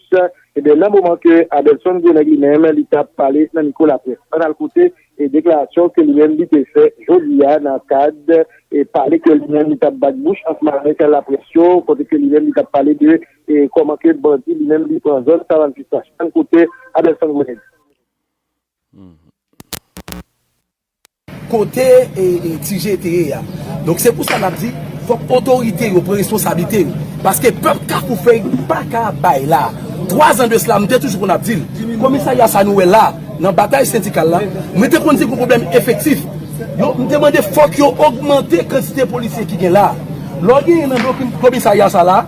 Ebyen, nan moman ke Abelson Gronèg li menm, li t ap pale nan mikwo laprès. Ann al koute e deklarasyon ke li menm li te fè jodi a nan kad e pale ke li menm li t ap bat bouch ansanm avèk laprès yo, kote ke li menm li t ap pale de e kòman ke bandi li menm li pran zòn Savann Pistach. Ann koute Abelson Gronèg. Kote e, e, Ti Je te ye a. Donk, se pou sa n ap di, fòk otorite yo pran responsablite yo. Paske pèp Kafou Fèy pa ka bay la. Twa zan de sila, m te toujou konn ap di l. Komisarya sa nou wè la, nan batay sendikal la, mwen te konn di gen pwoblèm efektif. Yo, m te mande fòk yo ogmante kantite polisye ki gen la. Lè w genyen nan dokim-, komisarya sa la,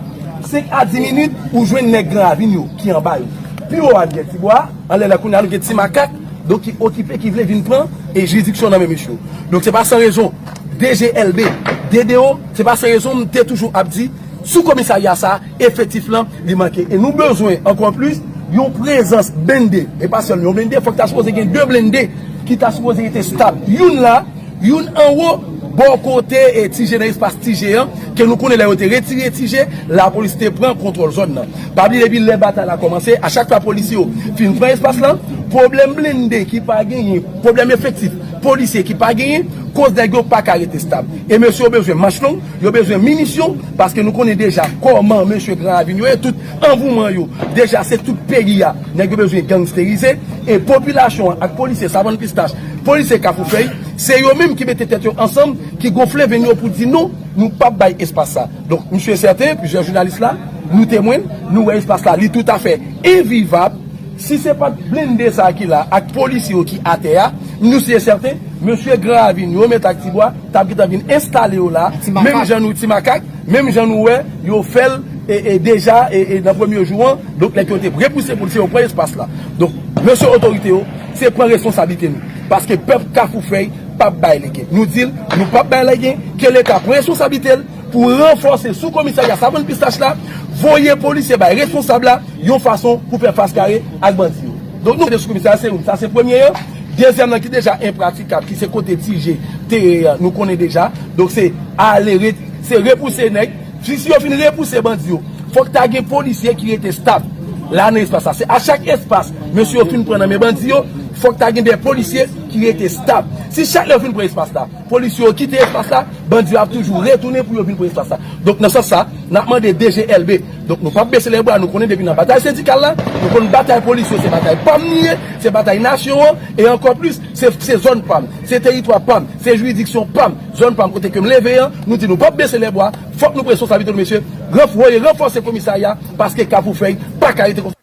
senk a dis minit, ou jwenn nèg Gran Ravin yo ki anba yo. Pi wo a, n gen Tibwa, anlè la kounye a, nou gen Ti Makak, donk ki okipe, ki vle vin pran e jiridiksyon nan men mesye yo. Donk se pa san rezon, D G L B, D D O, se pa san rezon m te toujou ap di, sou komisarya sa, efektif lan, li manke. E nou bezwen, ankò plis, yon prezans blende, e pa sèlman yon blende, fòk ta sipoze gen de blende ki ta sipoze rete stab. Youn la, youn anwo, bò kote e Ti Je nan espas Ti Je an, ke nou konnen lè yo te retire Ti Je, lapolis te pran kontwòl zòn nan. Pa bliye depi lè batay la kòmanse, a chak fwa polisye yo fin pran espas lan, pwoblèm blende ki pa genyen, pwoblèm efektif polisye ki pa genyen, koz nèg yo pa ka rete stab. E mesye yo bezwen manch long, yo bezwen minisyon, paske nou konnen deja kòman mesye Gran Ravin yo ye, tout anvouman yo, deja se tout peyi a, nèg yo bezwen gangisterize, e popilasyon an ak polisye Savann Pistach, polisye Kafou Fèy, se yo menm ki mete tèt yo ansanm, ki gonfle venn yo pou di non, nou p ap bay espas sa. Donk, m si e sèten, plizyè jounalis la, nou temwen, nou wè espas la, li toutafè envivab. Si se pa t blende sa ki la ak polisye yo ki atè a, nou si e sèten, mesye Gran Ravin yo menm ak Tibwa t ap gentan vin enstale yo la, menm jan nou Ti Makak, menm jan nou wè yo fè l e, e deja e, e nan premye jou an, donk nèg yo te repouse polisye yo pran espas la. Donk, mesye otorite yo, se pran responsablite nou. Paske pèp Kafou Fèy p ap bay legen. Nou di l, nou p ap bay legen, ke Leta pran responsablite l pou ranfòse sou komisarya Savann Pistach la, voye polisye bay responsab la, yon fason pou fè fas kare ak bandi yo. Donk nou de sou komisarya se youn, sa se premye an. Dezyèm nan ki deja enpratikab, ki se kote Ti Je te ye an, nou konnen deja. Donk se ale, re-, se repouse nèg. Si, si yo fin repouse bandi yo, fòk ta gen polisye ki rete stab la nan espas sa. Se a chak espas, mesye yo fin pran nan men bandi yo, Fòk ta gen de polisye ki rete stab. Si chak lè yo vin pran espas la, polisye yo kite espas la, bandi yo ap toujou retounen pou yo vin pran espas la. Donk, nan sans sa, n ap mande D G L B. Donk, nou p ap bese lè bra, nou konnen depi nan batay sendikal la, nou konn batay polisye yo, se batay pa m li ye, se batay nasyon an, e ankò plis, se, se zòn pa m, se teritwa pa m, se jiridiksyon pa m, zòn pa m kote ke m leve an, nou di nou p ap bese lè bra, fòk nou pran responsablite nou, mesye, ranfòye, ranfòse komisarya, paske Kafou Fèy pa ka rete konsa.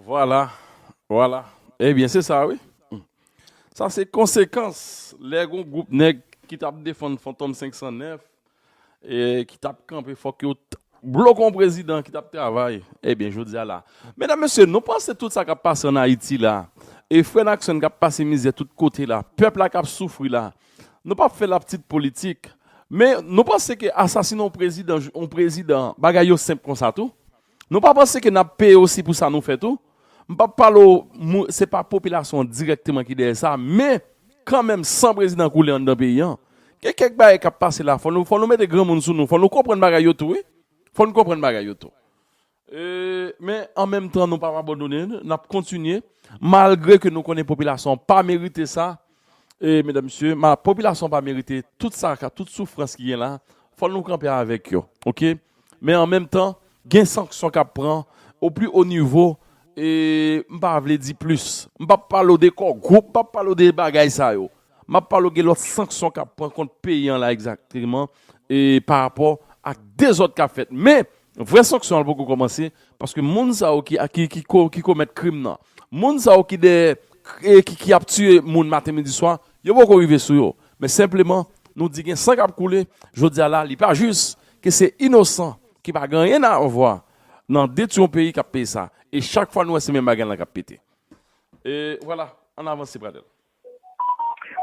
Vwala, vwala. Ebyen, se sa, wi. Sa se konsekans lè gon gwoup nèg ki t ap defann Fantom senk san nèf, e ki t ap kanpe, fòk yo t- bloke yon prezidan ki t ap travay. Ebyen, jodi a la. Medam, mesye, nou panse tout sa k ap pase ann Ayiti la, e frè n ak sè n k ap pase mizè tout kote la, pèp la k ap soufri la, nou p ap fè laptit politik, men nou panse ke asasinen yon prezidan, yon prezidan, bagay yo senp konsa tou? Nou pa panse ke n ap peye osi pou sa nou fè tou? M p ap pale w, mou- se pa popilasyon an dirèkteman ki dèyè sa, men kanmenm san prezidan koule anndan peyi an. Gen kèk bagay k ap pase la, fò nou, fò nou mete granmoun sou nou, fò nou konprann bagay yo tou, wi. Fò nou konprann bagay yo tou. E, men an menm tan, nou p ap abandone, n ap kontinye, malgre ke nou konnen popilasyon an pa merite sa, e, medam, mesye, ma, popilasyon an pa merite tout sa, tout soufrans ki gen la, fò nou kanpe avèk yo, oke? Men an menm tan, gen sanksyon k ap pran o pli o nivo, e m pa vle di plis. M p ap pale w de kò gwoup, m p ap pale w de bagay sa yo. M ap pale w gen lòt sanksyon k ap pran kont peyi an la egzakteman, e pa rapò ak dezòd k ap fèt. Men, vrè sanksyon an poko kòmanse, paske moun sa yo ki, ki, ki, ko- ki komèt krim nan, moun sa yo ki dèyè, e ki, ki ap tiye moun maten, midi, swa, yo poko rive sou yo. Men senpleman, nou di gen san k ap koule, jodi a la, li pa jis ke se inosan ki pa gen anyen a vwa nan detwi yon peyi k ap peye sa. E chak fwa nou wè se menm bagay lan k ap pete. E vwala, ann avanse, Pradèl.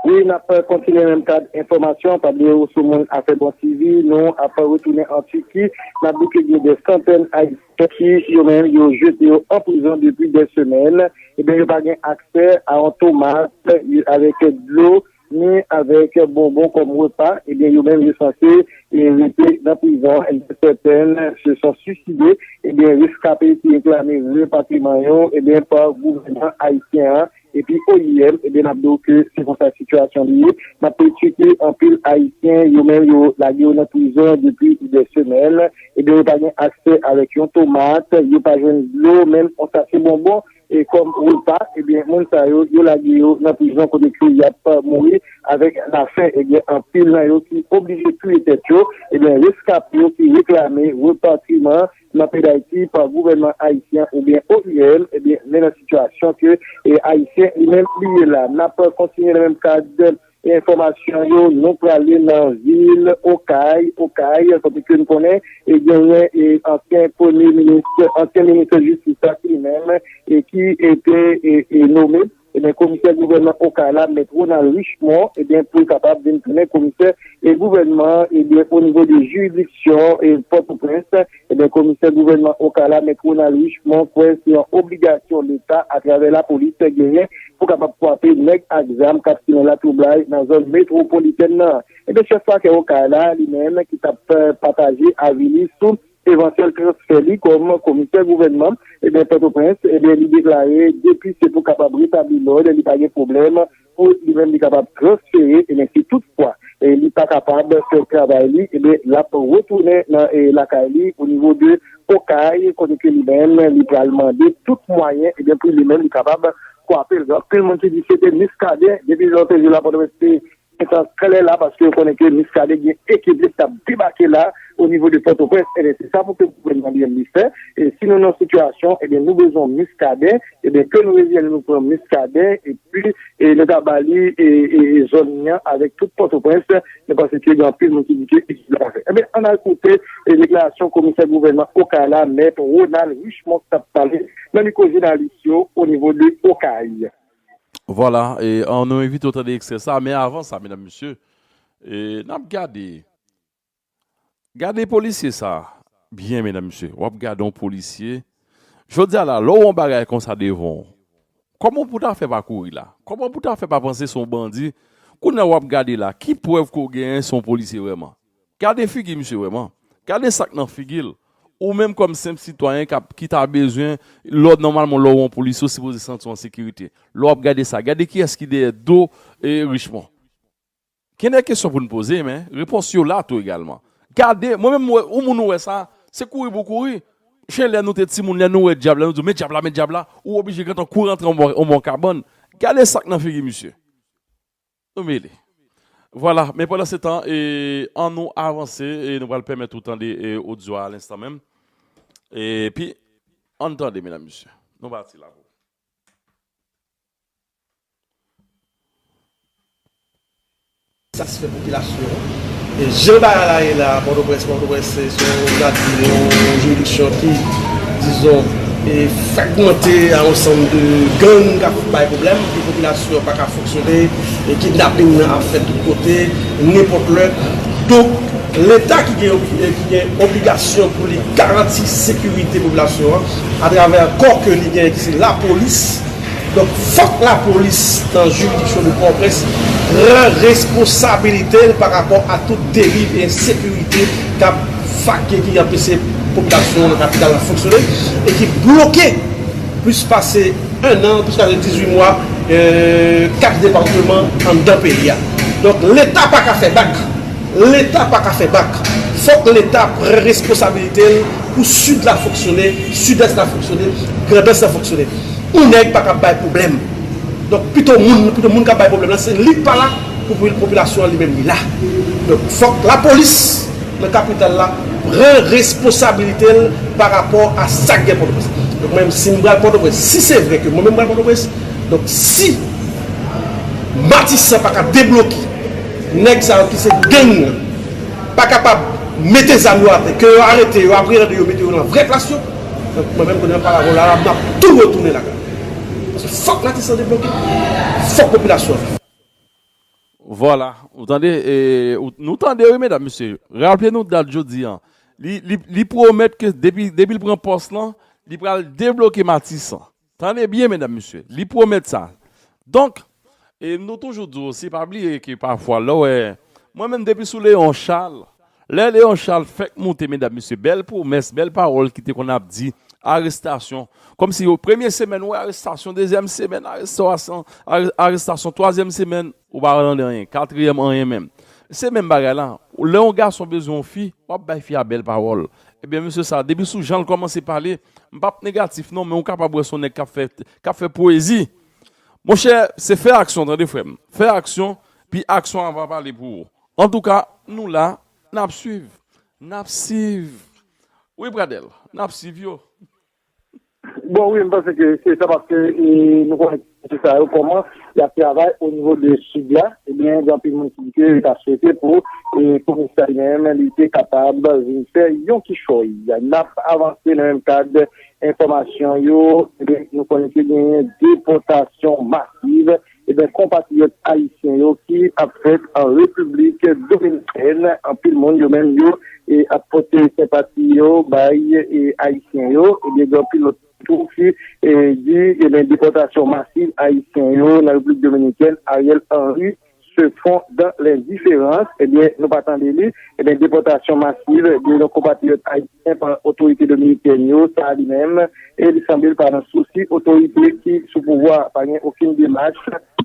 Wi, n ap kontinye menm kad enfòmasyon. Pa bliye ou sou Moun Afè Bon T V, nou ap retounen an Tiki. N ap di ke gen de santèn Ayisyen ki, yo menm, yo jete yo an prizon depi de semèn. Ebyen, yo pa gen aksè a yon tomat avèk dlo, ni avèk bonbon kòm repa. Ebyen, yo menm, yo sanse e rete nan prizon. Sèten se son siside. Ebyen, reskape ki reklame repatriman yo, ebyen, pa gouvènman ayisyen an epi O I M, ebyen, n ap di w ke se konsa sitiyasyon li ye. N ap tcheke anpil Ayisyen, yo menm, yo lage yo nan prizon depi de semèn. Ebyen, yo pa gen aksè avèk yon tomat, yo pa jwenn dlo, menm yon sachè bonbon e kòm repa. Ebyen, moun sa yo, yo lage yo nan prizon kote ke y ap mouri avèk lafen. Ebyen, anpil nan yo ki oblije touye tèt yo. Ebyen, reskape yo ki reklame repatriman nan peyi Dayiti pa gouvènman ayisyen oubyen O I M, ebyen, men nan sitiyasyon ke e, Ayisyen li menm li ye la. N ap kontinye nan menm kad enfòmasyon yo, nou prale nan vil Okay, Okay, kote ke n konnen e genyen e, ansyen premye minis, ansyen minis jistis la ki li menm e ki e, te e, e, nome ebyen, komisè gouvènman Okay la, mèt Ronald Richemond, ebyen, pou l kapab vin tounen komisè e gouvènman, ebyen, o nivo de jiridiksyon e Pòtoprens, ebyen, komisè gouvènman Okay la, mèt Ronald Richemond, kwè se yon obligasyon Leta atravè lapolis genyen pou kapab kwape nèg ak zam k ap simen latwoublay nan zòn metwopolitèn nan. Ebyen, chèf pakè Okay la, li menm, ki t ap pataje avi li sou evantyèl transfè li kòm komisè gouvènman, ebyen, Pòtoprens, ebyen, li deklare depi se pou kapab retabli lòd, li pa gen pwoblèm pou li menm li kapab transfere, ebyen, si toutfwa e, li pa kapab fè travay li, ebyen, l ap retounen nan e, lakay li o nivo de Okay, kote ke li menm, li pral mande tout mwayen, ebyen, pou li menm li kapab kwape l. Gen anpil moun ki di se te Muscadin, depi lè w te jwe la Pòtoprens, se gentan klè la, paske yo konnen ke Muscadin gen ekip li k ap debake la o nivo de Pòtoprens. Ebyen, se sa pou ke gouvènman li menm li fè. E si nou nan sitiyasyon, ebyen, nou bezwen Muscadin, ebyen, ke nou reziyen nou pran Muscadin, epi e, nou ta ba li e, e, e zòn li an avèk tout Pòtoprens. Nou panse ke gen anpil moun ki di ke ekip la fè. Ebyen, ann al koute e, deklarasyon komisè gouvènman Okay la, mèt Ronald Richemond, k t ap pale nan mikwo jounalis yo o nivo de Okay. Vwala, e, an nou envite w tande ekstrè sa, men avan sa, medam, mesye, e, n ap gade. Gade polisye sa byen, medam, mesye. W ap gade yon polisye. Jodi a la, lè w wè yon bagay konsa devan w, kòman w pou ta fè pa kouri la? Kòman w pou ta fè pa panse se yon bandi? Kounye a w ap gade la, ki prèv ke w genyen se yon polisye vrèman? Gade figi misye vrèman. Gade sa k nan figi l. Ou menm kòm senp sitwayen k ap, ki ta bezwen, lè w, nòmalman, lè w wè yon polisye, ou sipoze santi w an sekirite. Lè w ap gade sa, gade kiyès ki dèyè do, e, Richemond. Gen de kesyon pou n poze, men repons yo la tou egalman. Gade, mwen menm, mwen, yon moun ou wè sa, se kouri pou kouri. Chen, lè nou te timoun, lè nou wè dyab la, nou di, "Men dyab la, men dyab la," ou oblije gentan kouri antre yon bò, yon bò kabann. Gade sa k nan figi misye. Nou mele. Vwala, men pandan se tan, e, an nou avanse, e nou pral pèmèt ou tande, e, odyo a lenstan menm. Epi, ann tande, medam, mesye. Nou pati la pou. Satisfè popilasyon an. E jan bagay la ye la, Pòtoprens, Pòtoprens, se, se yon, gade, yon jiridiksyon ki, dizon, e fragmante a yon sanm de gang k ap bay pwoblèm, e popilasyon an pa ka fonksyone, e kidnaping nan ap fèt tout kote, nenpòt lè. Donk, Leta ki gen, ki gen obligasyon pou li garanti sekirite popilasyon an atravè kò ke li gen, ki se lapolis, Donk, fòk lapolis nan jiridiksyon de Pòtoprens pran responsabilite l pa rapò a tout deriv e ensekirite k ap fake, ki anpeche popilasyon nan kapital la fonksyone e ki bloke plis pase en an, plis pase dizuit mwa, euh, kat depatman anndan peyi a. Donk, Leta pa ka fè bak. Leta pa ka fè bak. Fòk Leta pran responsabilite l pou Sid la fonksyone, Sidès la fonksyone, Grandans la fonksyone. Yon nèg pa ka bay pwoblèm. Donk, pito moun, pito moun k ap bay pwoblèm la, se li k pa la, pou, pou popilasyon an li menm li la. Donk, fòk lapolis nan kapital la pran responsabilite l pa rapò a sa k gen Pòtoprens. Donk, mwen menm, si m pral Pòtoprens, si se vre ke mwen menm m pral Pòtoprens, donk, si Matisan pa ka debloke, nèg sa yo ki se gang nan pa kapab mete zam yo atè, ke yo arete yo, apreyande yo, mete yo nan vrè plas yo, donk, mwen menm, kounye a, paravòl la, m ap tou retounen lakay. Paske fòk Matisan debloke, fòk popilasyon an. Vwala, ou tande, e, ou, nou tande, wi, medam, mesye. Raple nou dat jodi a. Li, li, li pwomèt ke depi, depi l pran pòs lan, li pral debloke Matisan. Tande byen, medam, mesye. Li pwomèt sa. Donk, e nou toujou di w osi, pa bliye ke pafwa, lè w wè, mwen menm, depi sou Leon Charles, lè Leon Charles fèk moute, medam, mesye, bèl pwomès, bèl pawòl ki te konn ap di, arestasyon. Kòmsi yo, premye semèn, ou wè arestasyon, dezyèm semèn, arestasyon, are-, arestasyon, twazyèm semèn, ou pa tande anyen, katriyèm, anyen menm. Se menm bagay la. Lè yon gason bezwen yon fi, w ap bay fi a bèl pawòl. Ebyen, mesye sa, depi sou jan l kòmanse pale, m p ap negatif non, men ou kapab wè se yon nèg k ap fè, k ap fè pwezi. Monchè, se fè aksyon, tande frè m. Fè aksyon, pi aksyon an va pale pou ou. Antouka, nou la, n ap swiv. N ap swiv. Wi, Pradèl, n ap swiv yo. Bon, wi, m panse ke se sa paske, e, nou konnen se sa yo, kòman y ap travay o nivo de Sid la. Ebyen, gen anpil moun ki di ke yo ta swete pou, e, komisè li menm, li te kapab vin fè yon kichòy. N ap avanse nan menm kad enfòmasyon yo. Ebyen, nou konnen ke genyen depòtasyon masiv, ebyen, konpatriyòt ayisyen yo ki ap fèt an Repiblik Dominikèn. Anpil moun yo menm yo, e, ap pote senpati yo bay, e, ayisyen yo. Ebyen, gen anpil lòt tou ki, e, di, ebyen, depòtasyon masiv ayisyen yo nan Repiblik Dominikèn, Ariel Henry se fond dans l'indifférence. Ebyen, nou pa tande li. Ebyen, depòtasyon masiv de nos compatriotes haïtiens pa otorite dominikèn yo, sa li menm, e li sanble l pa nan sousi otorite ki sou pouvwa a. Pa gen okenn demach,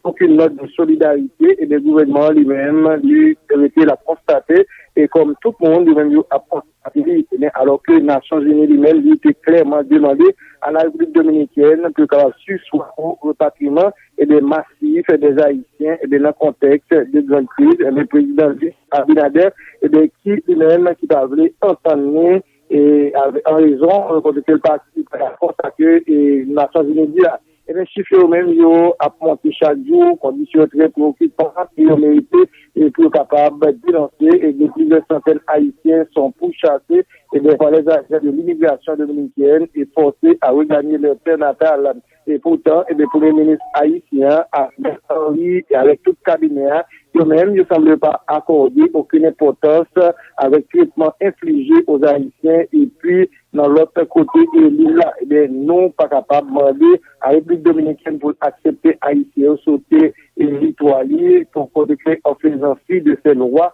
okenn nòt de solidarite. Ebyen, gouvènman an li menm, li rete l ap konstate, e kòm tout moun, li menm yo ap konstate li. Ebyen, alò ke Nasyonzini li menm, li te klèman demande a la Repiblik Dominikèn pou yo kapab sispann repatriman, ebyen, masif dè Ayisyen, ebyen, nan kontèks de gran kriz, ebyen, prezidan Luis Abinader, ebyen, ki li menm ki pa vle antann li, e, avè-, an rezon, e, kote ke l pa, pa dakò sa ke, e, Nasyonzini di la. Ebyen, chif yo menm, yo ap monte chak jou, kondisyon yo trè preokipan, e yo merite, e pou yo kapab denonse, e gen plizyè santèn Ayisyen sont pourchassés, ebyen, par les agents de l'immigration dominicaine et forcés à regagner leur terre natale. E poutan, ebyen, premye minis ayisyen an, Ariel Henry, e avèk tout kabinè a, yo menm, yo sanble pa akòde okenn enpòtans avèk tretman enflije o Ayisyen, epi nan lòt kote, e, lil la, ebyen, nou pa kapab mande a Repiblik Dominikèn pou l aksepte Ayisyen yo sote, e, teritwa li, pou kote ke an fezan fi de sè lwa,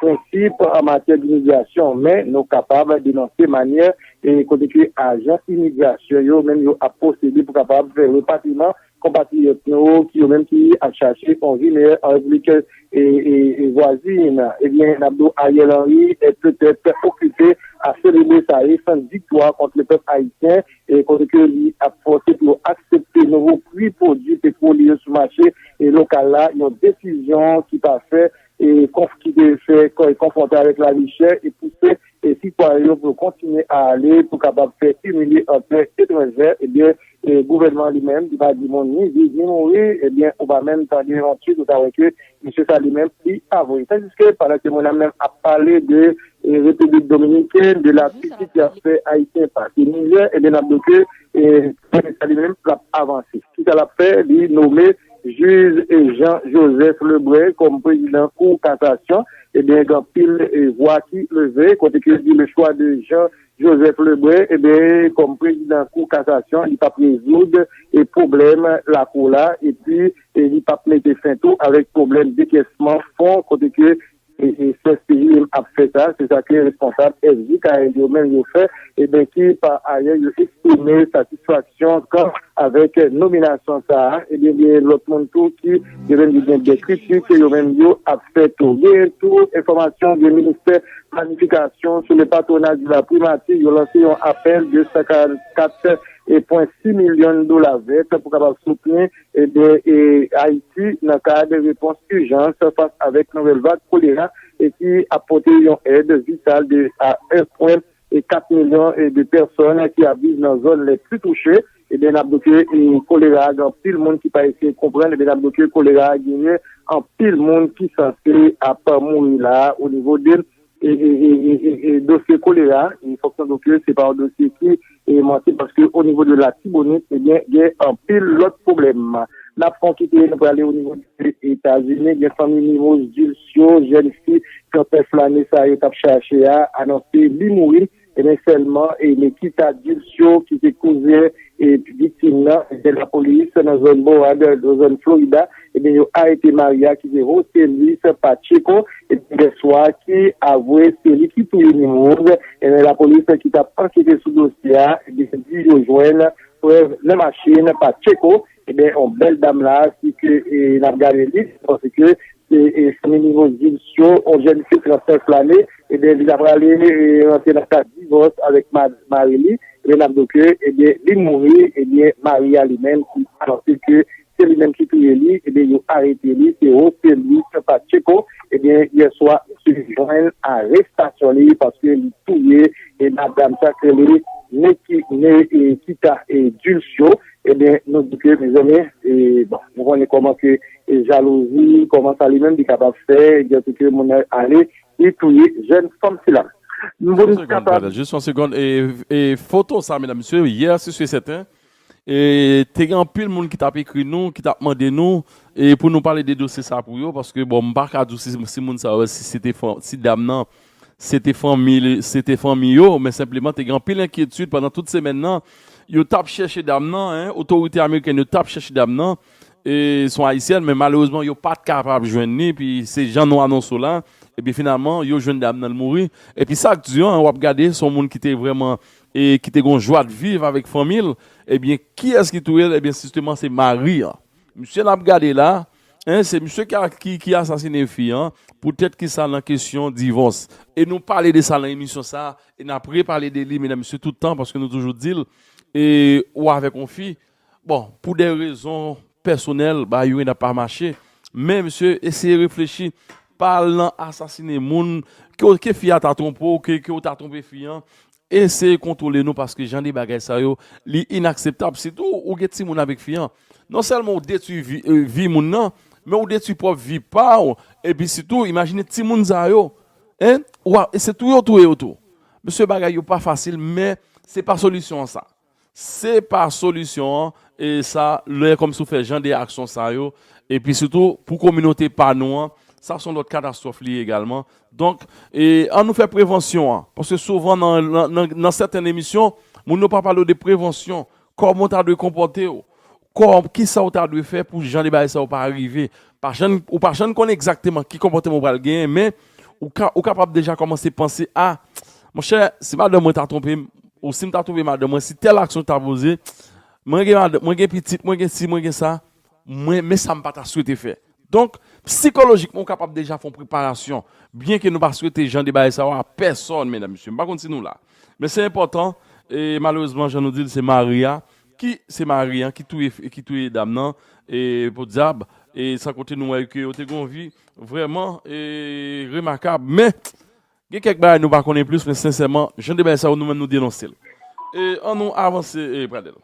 prensip an matyè dimigrasyon, men nou kapab denonse manyè e kote ke ajan imigrasyon yo menm yo ap pwosede pou kapab fè repatriman konpatriyòt nou ki yo menm ki ap chache yon vi meyè an Repiblik e, e, e vwazin. Ebyen, n ap di w Ariel Henry e petèt okipe a selebre sa resan viktwa kont lepèp ayisyen e kote ke li ap fòse pou yo aksepte nouvo pri pwodui petwolye yo sou mache e lokal la, yon desizyon ki pa fè e konf ki te fè konfwonte avèk lavi chè e pouse e sitwayen yo pou yo kontinye a ale pou kapab fè imilye antre etranjè, ebyen, e gouvènman li menm, li pa di moun ni viv ni mouri, ebyen, ou pa menm tande yon twit, ou ta wè ke misye sa li menm, li pa voye. Tandiske, pandan ke moun nan menm ap pale de e, Repiblik Dominikèn, de la pitit y ap fè Ayisyen pase mizè, ebyen, n ap di ke e, premye sa li menm, l ap avanse. Kisa l ap fè? Li nome jij e Jean Joseph Lebrun kòm prezidan Kou Kasasyon. Ebyen, gen anpil e, vwa ki leve, kote ke di le choix de Jean Joseph Lebrun, ebyen, kòm prezidan Kou Kasasyon, li p ap rezoud e pwoblèm lakou la, epi e, li p ap mete fen tou avèk pwoblèm dekèsman fon, kote ke e, e, S S P J M ap fè sa, se sa ke responsab S J K L yo menm yo fè, ebyen, ki pa ayè yo eksprime satisfaksyon kan avèk nominasyon sa a, ebyen, gen lòt moun tou ki yo menm yo gen de kritik ke yo menm yo ap fè tou. Gen tou enfòmasyon gen ministè planifikasyon sou le patronaj de la primati, yo lanse yon apèl de san karannkat pwen sis milyon dola vèt pou kapab soutni ebyen, e, Ayiti nan kad repons ijans fas avèk nouvèl vag kolera e ki ap pote yon èd vital de a en pwen kat milyon de pèsòn ki ap viv nan zòn lè pli touche. Ebyen, n ap di ke e, kolera a gen anpil moun ki pa eseye konprann. Ebyen, n ap di ke kolera a genyen anpil moun ki sanse ap mouri la o nivo de e, e, e, e, e, e dosye kolera, e fòk nou di ke se pa yon dosye ki e, manti, paske o nivo de Latibonit, ebyen, gen anpil lòt pwoblèm. N ap fè yon kite, nou prale o nivo de Etazini, gen fanmi Nimoz Dilcio, jèn fi trannèf lane sa yo t ap chache a, anonse li mouri, ebyen, sèlman, e, Nikita Dilcio, ki se kouzen e, viktim nan, ebyen, lapolis nan zòn Broward, nan zòn Florida, ebyen, yo arete mari a ki se José Luis Pacheco. Ebyen, yè swa ki avwe se li ki touye Nimoz. Ebyen, lapolis ki t ap ankete sou dosye a, ebyen, di yo jwenn prèv nan machin Pacheco. Ebyen, yon bèl dam la, si ke e, n ap gade li, paske se e, fanmi Nimoz Dilcio, yon jèn fi trannèf lane, ebyen, li t ap prale e, rantre nan kad divòs avèk ma- mari li. Ebyen, n ap di ke, ebyen, li mouri, ebyen, mari a li menm ki anonse ke se li menm ki touye li, ebyen, yo arete li, se José Luis Pacheco, ebyen, yè swa, misye jwenn arestasyon li paske li touye e madanm sa k rele Neki- Ne- e, Kita e, Dulcio, ebyen, nou di ke, mezanmi, e, bon, nou konnen kòman ke e, jalouzi, kòman sa li menm li kapab fè, gen ke moun nan ale, li touye jèn fanm sila. Pou nou kapab. Jis yon segonn, e, e, foto sa, medam, mesye, yè, si se sèten, e, te gen anpil moun ki t ap ekri nou, ki t ap mande nou, e, pou nou pale de dosye sa pou yo, paske, bon, m pa ka di w si, si moun sa yo, si se te fan- si dam nan, se te fanmi, se te fanmi yo, men senpleman, te gen anpil enkyetid pandan tout semèn nan, yo t ap chèche dam nan, en, otorite amerikèn yo t ap chèche dam nan, e, se yon ayisyèn, men malerezman, yo pa t kapab jwenn li, epi se jan nou anonse w la, epi finalman, yo jwenn dam nan, l mouri. Epi sa k di an, w ap gade, se yon moun ki te vrèman, e, ki te gen yon jwa de viv avèk fanmi l, ebyen, kiyès ki touye l? Ebyen, jisteman, se mari an. Misye n ap gade la, en, se misye ki, a- ki, ki asasine fi an, poutèt ki sa nan kesyon divòs. E nou pale de sa nan emisyon sa, e n ap repale de li, medam, mesye, tout tan, paske nou toujou di l, e ou avèk yon fi, bon, pou de rezon pèsonèl, bagay yo n ap pa mache. Men, mesye, eseye reflechi, pa al nan asasine moun, ke, ke fi a ta twonpe w, ke, ke w ta twonpe fi an, eseye kontwole nou, paske jan de bagay sa yo, li inakseptab. Sitou, ou gen timoun avèk fi an. Non sèlman ou detwi vi, e, vi moun nan, men ou detwi pwòp vi pa w. Epi sitou, imajine timoun sa yo. En? Ou a- e se touye w touye yo tou. Mesye, bagay yo pa fasil, men se pa solisyon an sa. Se pa solisyon an, e sa, lè kòmsi w fè jan de aksyon sa yo, epi sitou pou kominote pa nou an, sa se yon lòt katastwòf li ye egalman. Donk, e, ann nou fè prevansyon an, paske souvan nan, nan, nan, nan sèten emisyon, moun yo pa pale w de prevansyon, kòman w ta dwe konpòte w, kò- kisa w ta dwe fè pou jan de bagay sa yo pa rive. Pa janm, ou pa janm konnen egzakteman ki konpòteman w pral genyen, men ou, ka, ou kapab deja kòmanse panse a, monchè, si madanm mwen ta twonpe m, ou si m ta twonpe madanm mwen, si tèl aksyon ta poze, mwen gen madanm, mwen gen pitit, mwen gen si, mwen gen sa, mwen, men sa m pa ta swete fè. Donk, sikolojikman, ou kapab deja fè yon preparasyon. Byenke nou pa swete jan de bagay sa yo a pèsòn, medam, mesye. M pa konn si nou la. Men se enpòtan, e malerezman, jan nou di l, se mari a, ki se mari a, ki touye, ki touye dam nan, e podyab, e san konte nou wè ke yo te gen yon vi vrèman, e remakab. Men, gen kèk bagay nou pa konnen plis, men sensèman, jan de bagay sa yo, nou menm nou denonse l. E an nou avanse, e Pradel.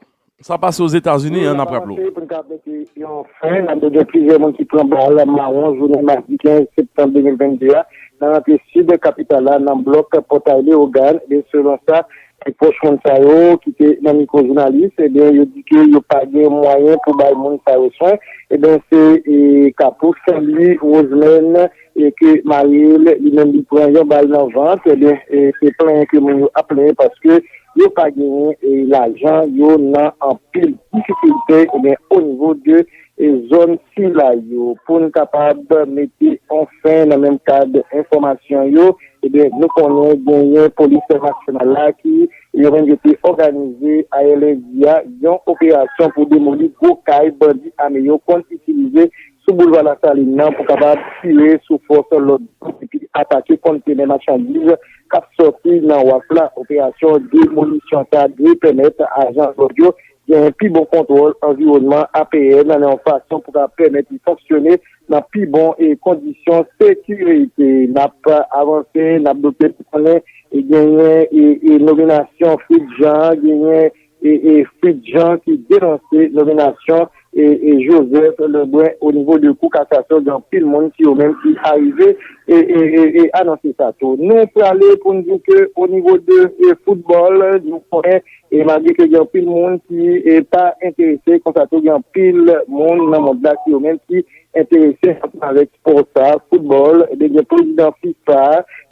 Sa pase Ozetazini, an n ap raple w. Pou n ka mete yon fen, n ap gen plizyè moun ki pran bal mawon jounen madi kenz septanm de mil vennde a, nan rantre sid kapital la, nan blòk Pòtay Leyogàn. E selon sa, e pwòch moun sa yo ki te nan mikwo jounalis, ebyen, yo di ke yo pa gen mwayen pou bay moun sa yo swen. Ebyen, se, e, Kapous Louis Rosemène, e ke mari l, li menm, li pran yon bal nan vant. Ebyen, e, se plenyen ke moun yo ap plenyen paske yo pa genyen, e, lajan, yo nan anpil difikilte, ebyen, o nivo de, e, zòn sila yo. Pou n kapab mete yon fen nan menm kad enfòmasyon yo, ebyen, nou konnen genyen polis nasyonal la ki yo menm yo te òganize ayè lendi a yon operasyon pou demoli gwo kay bandi ame yo konn itilize sou boulva Lasalin nan pou kapab tire sou fòs lòd yo epi atake kontènè machandiz k ap sòti nan waf la. Operasyon demolisyon sa dwe pèmèt ajan lòd yo gen pi bon kontwòl anviwònman A P N nan yon fason pou ka pèmèt li fonksyone nan pi bon e kondisyon sekirite. N ap avanse, n ap dote pou konnen e genyen e, e nominasyon Fritz Jean, genyen e, e Fritz Jean ki denonse nominasyon e, e Joseph Lebrun o nivo de Kou Kasasyon. Gen anpil moun ki yo menm ki arive e, e, e, e anonse sa tou. Nou prale pou n di ke o nivo de e, foutbòl, nou konnen e malgre ke gen anpil moun ki e, pa enterese, konsa tou gen anpil moun nan mond la ki yo menm ki enterese ansanm avèk spò sa, foutbòl, ebyen, gen prezidan fifa,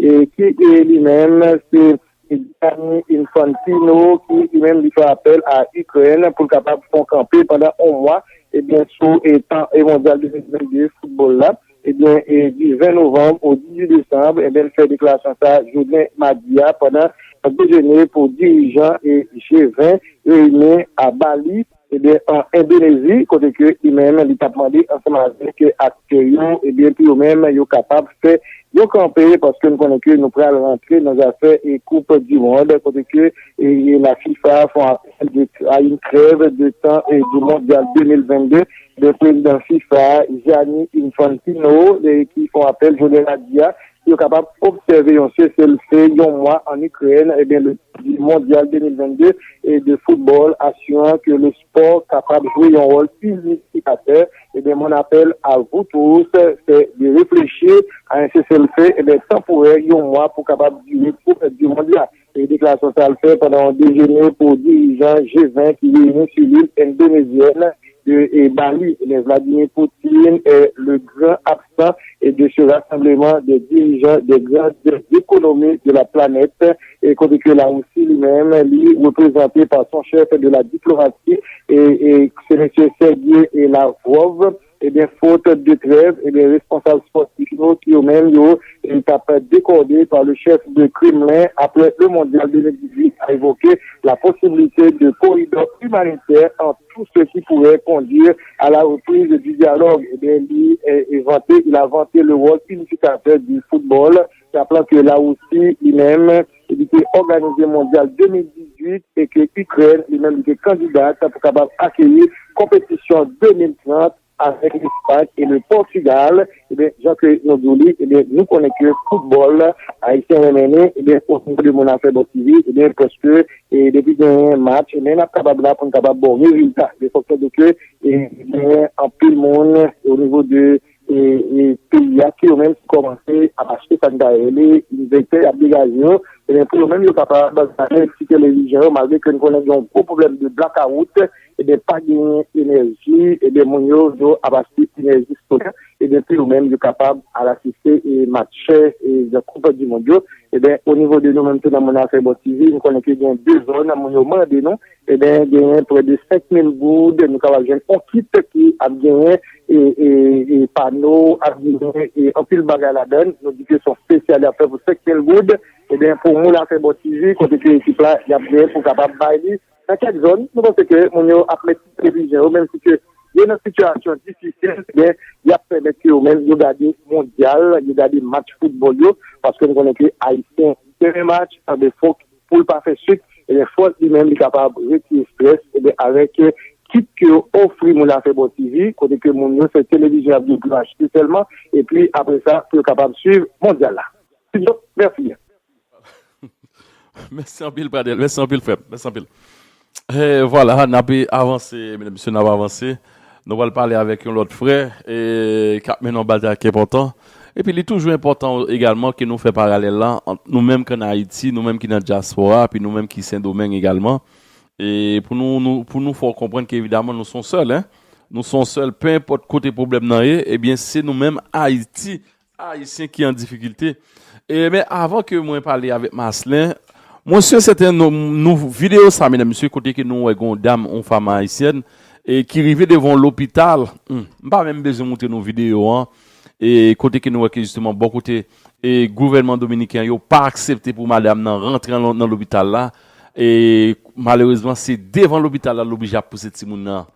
e, ki, e, li menm, se Gianni Infantino, ki li menm, li fè apèl a Ikrèn pou l kapab fè yon kanpe pandan yon mwa, ebyen, sou, e, tan, e, mondyal de mil vennde foutbòl la, ebyen, e, di ven novanm o dizuit desanm, ebyen, l fè deklarasyon sa jounen madi a pandan dejene pou dirijan e G ven reyini a Bali, ebyen, an Endonezi, kote ke li menm, li t ap mande ansanm avèk aktè yo, ebyen, pou yo menm, yo kapab fè yon kanpe, paske nou konnen ke nou pral rantre nan zafè e Koup di Mond, kote ke e, e la fifa fè yon apèl de, a une trêve de temps e du mondial de mil vennde, de prezidan fifa, Gianni Infantino, e ki fè yon apèl jounen madi a, yo kapab obsève yon seselfe yon mwa an Ikrèn, ebyen, le di mondyal de mil vennde e de foutbòl, asiran ke le spò kapab jwe yon wòl inifikatè. Ebyen, mon appel à vous tous, c'est de réfléchir à un cessez-le-feu, ebyen, tanporè, yon mwa pou kapab dire Koup di Mond la. E deklarasyon sa l fè pandan yon dejene pou dirijan G ven ki reyini sou lil endonezyèn de e, Bali. Ebyen, Vladimir Poutine est le grand absent et de ce rassemblement des dirigeants des grandes économies de la planète. E kote ke Larisi li menm, li reprezante pa son chèf de la diplomasi, e, e se mesye Sergei e Lavrov. Ebyen, faute de trêve, ebyen, responsab spòtif yo, ki yo menm, yo, e, t ap dekòde pa le chef de Kremlin après le mondial de mil dizuit, a évoqué la possibilité de corridor humanitaire entre tout ce qui pourrait conduire à la reprise du dialogue. Ebyen, li, e, e vante, il a vanté le rôle unificateur du football, rappelant que la Russie, li menm, li te òganize mondyal de mil dizuit e ke Ikrèn, li menm, li te kandida pou kapab akeyi konpetisyon de mil trant avèk Lespay e le Pòtigal. Ebyen, jan ke nou di w li, ebyen, nou konnen ke foutbòl ayisyen renmen li, ebyen, o nivo de moun afè bò T V, ebyen, prèske, e depi genyen match, ebyen, n ap kapab la pou n kapab ba w rezilta. Ebyen, fòk nou di ke, e, genyen anpil moun o nivo de, e, e peyi a ki yo menm ki kòmanse ap achte sa n ka rele envektè, y ap degaje yo. Ebyen, pou yo menm, yo kapab gade ti televizyon yo, malgre ke n konnen gen yon gwo pwoblèm de blakawout, ebyen, pa genyen enèji, ebyen, moun yo, yo ap achte enèji solè, ebyen, pou yo menm, yo kapab al asiste e match e Koup di Mond yo. Ebyen, o nivo de nou menm tou nan Moun Afè Bò T V, nou konnen ke gen de zòn, moun yo mande nou, ebyen, genyen prè de senk mil goud, nou kapab jwenn yon kit ki ap genyen e, e, e pano, ap genyen e anpil bagay ladan l. Nou di ke se yon espesyal y ap fè pou senk mil goud. Ebyen, pou Moun Afè Bò T V, kote ke ekip la, y ap genyen pou kapab bay li nan kèk zòn, nou panse ke moun yo ap met televizyon yo, menm si ke yo nan sitiyasyon difisil, ebyen, y ap pèmèt ke yo menm yo gade mondyal, yo gade match foutbòl yo, paske nou konnen ke Ayisyen renmen match, anben fòk pou l pa fè sik, ebyen, fòk li menm li kapab retire estrès, ebyen, avèk, eh, kit ke yo ofri Moun Afè Bò T V, kote ke moun yo se televizyon y ap gen pou yo achte sèlman, epi apre sa, pou yo kapab swiv mondyal la. Studio, mèsi byen. Mèsi anpil, Pradel. Mèsi anpil, frè m. Mèsi anpil. E vwala, n ap avanse, medam, mesye, n ap avanse. Nou pral pale avèk yon lòt frè e, k ap mennen yon batay ki enpòtan. Epi li toujou enpòtan egalman ke nou fè paralèl la ant nou menm k ann Ayiti, nou menm ki nan dyaspora, epi nou menm ki Sendomeng egalman. E pou nou, nou, pou nou fè w konprann ke evidaman nou se yon sèl, en. Nou se yon sèl, pe enpòt kote pwoblèm nan ye, ebyen se nou menm Ayiti, Ayisyen ki an difikilte. E, men avan ke mwen pale avèk Marcelin, mwen si e sèten nou, nou videyo sa, medam, mesye, kote ke nou wè gon dam, yon fanm ayisyèn, e ki rive devan yon lopital, hmm, m pa menm bezwen montre nou videyo an, e kote ke nou wè ke jisteman bò kote e gouvènman dominiken yo pa aksepte pou madanm nan rantre nan, nan lopital la, e malerezman se devan lopital la l oblije ap pouse timoun nan.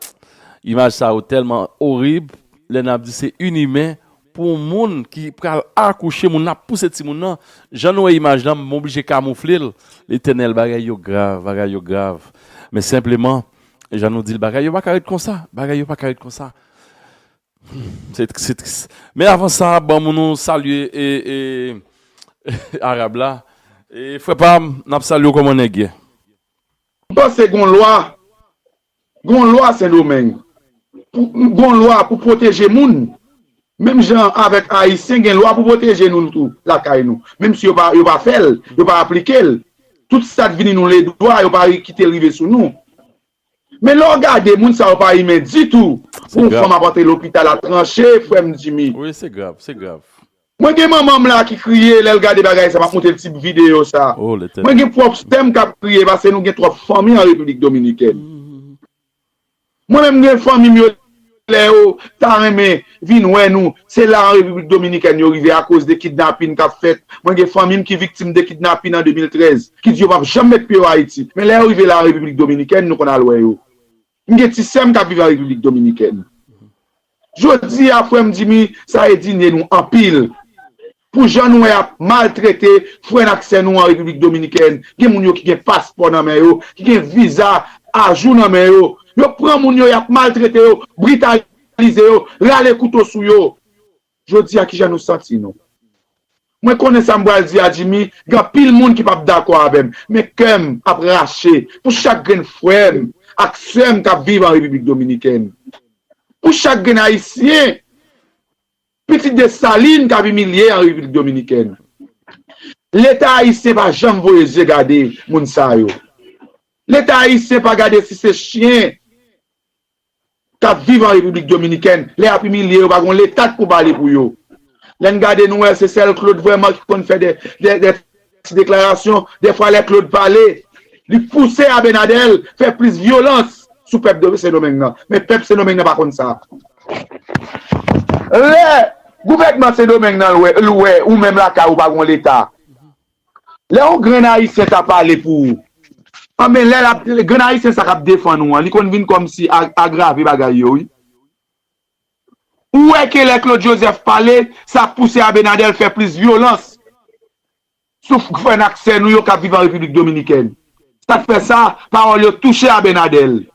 Imaj sa yo tèlman orib, lè n ap di se inimen, pou yon moun ki pral akouche, moun nan ap pouse timoun nan. Jan nou wè imaj lan, m oblije kamoufle l. Letènèl, bagay yo grav, bagay yo grav. Men senpleman, jan nou di l, bagay yo pa ka ret konsa, bagay yo pa ka ret konsa. Se, se tris. Men avan sa, ban moun nou salye e, e, Arab la. E frè pa m, n ap salye w, kòman nèg ye? M panse gon lwa, gon lwa Sendomeng. Pou- Gon lwa pou pwoteje moun. Menm jan avèk Ayisyen, gen lwa pou pwoteje nou tou, lakay nou. Menm si yo pa, yo pa fè l, yo pa aplike l. Tout sa k vini nou ledwa, yo pa kite l rive sou nou. Men lè w gade, moun sa yo pa imen ditou. Pou yon fanm ap antre lopital a tranche, frè m Jimmy. Wi, se grav, se grav. Mwen gen manman m la ki kriye lè l gade bagay sa, m ap montre l ti videyo sa. Mwen gen pwòp sè m k ap kriye paske nou gen twòp fanmi an Repiblik Dominikèn. Mwen menm gen fanmi m yo lè yo ta renmen vin wè nou, se la an Repiblik Dominikèn yo rive akoz de kidnapin k ap fèt. Mwen gen fanmi m ki viktim de kidnapin an de mil trèz, ki di yo p ap janm met pye yo Ayiti. Men lè yo rive la an Repiblik Dominikèn, nou konn al wè yo. M gen ti sè m k ap viv an Repiblik Dominikèn. Jodi a, frè m Jimmy, sa endinye nou anpil. Pou jan nou wè y ap maltrete frè n ak sè nou an Repiblik Dominikèn, gen moun yo ki gen paspò nan men yo, ki gen viza ajou nan men yo. Yo pran moun yo, y ap maltrete yo, britalize yo, rale kouto sou yo. Jodi a, kijan nou santi nou? Mwen konnen sa m pral di a, Jimmy, gen anpil moun ki p ap dakò avè m, men kè m ap rache pou chak grenn frè m ak sè m k ap viv an Repiblik Dominikèn. Pou chak grenn Ayisyen, pitit Desalin k ap imilye an Repiblik Dominikèn. Leta ayisyen pa janm voye zye gade moun sa yo. Leta ayisyen pa gade si se chen k ap viv an Repiblik Dominikèn, lè y ap imilye yo, pa gon Leta k pou pale pou yo. Lè n gade, nou wè se sèl Claude vrèman ki konn fè de, de, de ti deklarasyon. Dèfwa lè Claude pale, li pouse Abinader fè plis vyolans sou pèp Sendomeng nan. Men pèp Sendomeng nan pa konn sa. Lè gouvènman Sendomeng nan l wè, l wè ou menm lakay ou pa gon Leta, lè yon grenn Ayisyen ta pale pou ou, anben lè l ap, grenn Ayisyen sa k ap defann ou an, li konn vin kòmsi a- agrave bagay yo, wi. Ou wè ke lè Claude Joseph pale, sa pouse Abinader fè plis vyolans sou frè n ak sè nou yo k ap viv an Repiblik Dominikèn. Sa k fè sa, pawòl yo touche Abinader.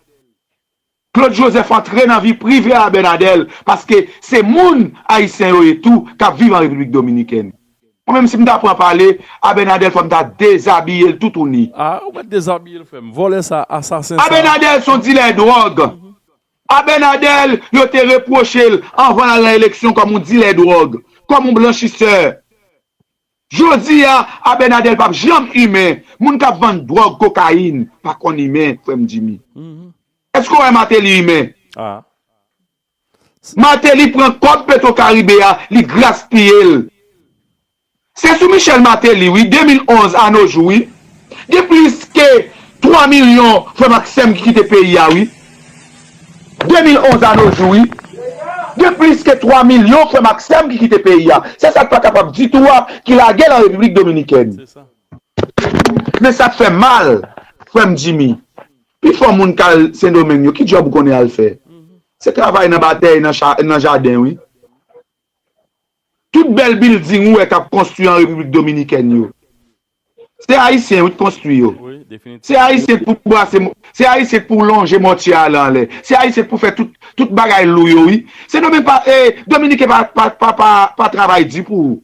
Claude Joseph antre nan vi prive Abinader paske se moun ayisyen yo ye tou k ap viv an Repiblik Dominikèn. Mwen menm si m ta pran pale, Abinader fò m ta dezabiye l toutouni. Ah, ou mèt dezabiye l frè m. Vòlè sa, asasen sa. Abinader se yon dilè dwòg. Abinader, yo te repwoche l anvan l al nan eleksyon kòm yon dilè dwòg, kòm yon blanchisè. Jodi a, Abinader p ap janm imen. Moun k ap vann dwòg, kokayin, pa konn imen, frè m Jimmy. Èske w wè Martelly imen? Martelly pran kòb Petro Caribe a, li gaspiye l. Se sou Michel Martelly, wi, de mil onz a no jou, wi. Gen plis ke twa milyon frè m ak sè m ki kite peyi a, wi. De mil onz a no jou, wi. Gen plis ke twa milyon frè m ak sè m ki kite peyi a. Se sa k pa kapab ditou a, ki lage nan Repiblik Dominikèn. Men sa k fè mal, frè m Jimmy, pifò moun k al Sendomeng yo, ki djòb ou konnen y al fè? Se travay nan batèy, nan cha- nan jaden, wi. Tout bèl bilding ou wè k ap konstwi an Repiblik Dominikèn yo, se Ayisyen, wi, k konstwi yo. Se Ayisyen k pou brase, se Ayisyen k pou lonje mòtye a ale anlè. Se Ayisyen k pou fè tout, tout bagay lou yo, wi. Sendomeng pa, e, Dominiken pa, pa, pa, pa, pa travay di pou ou.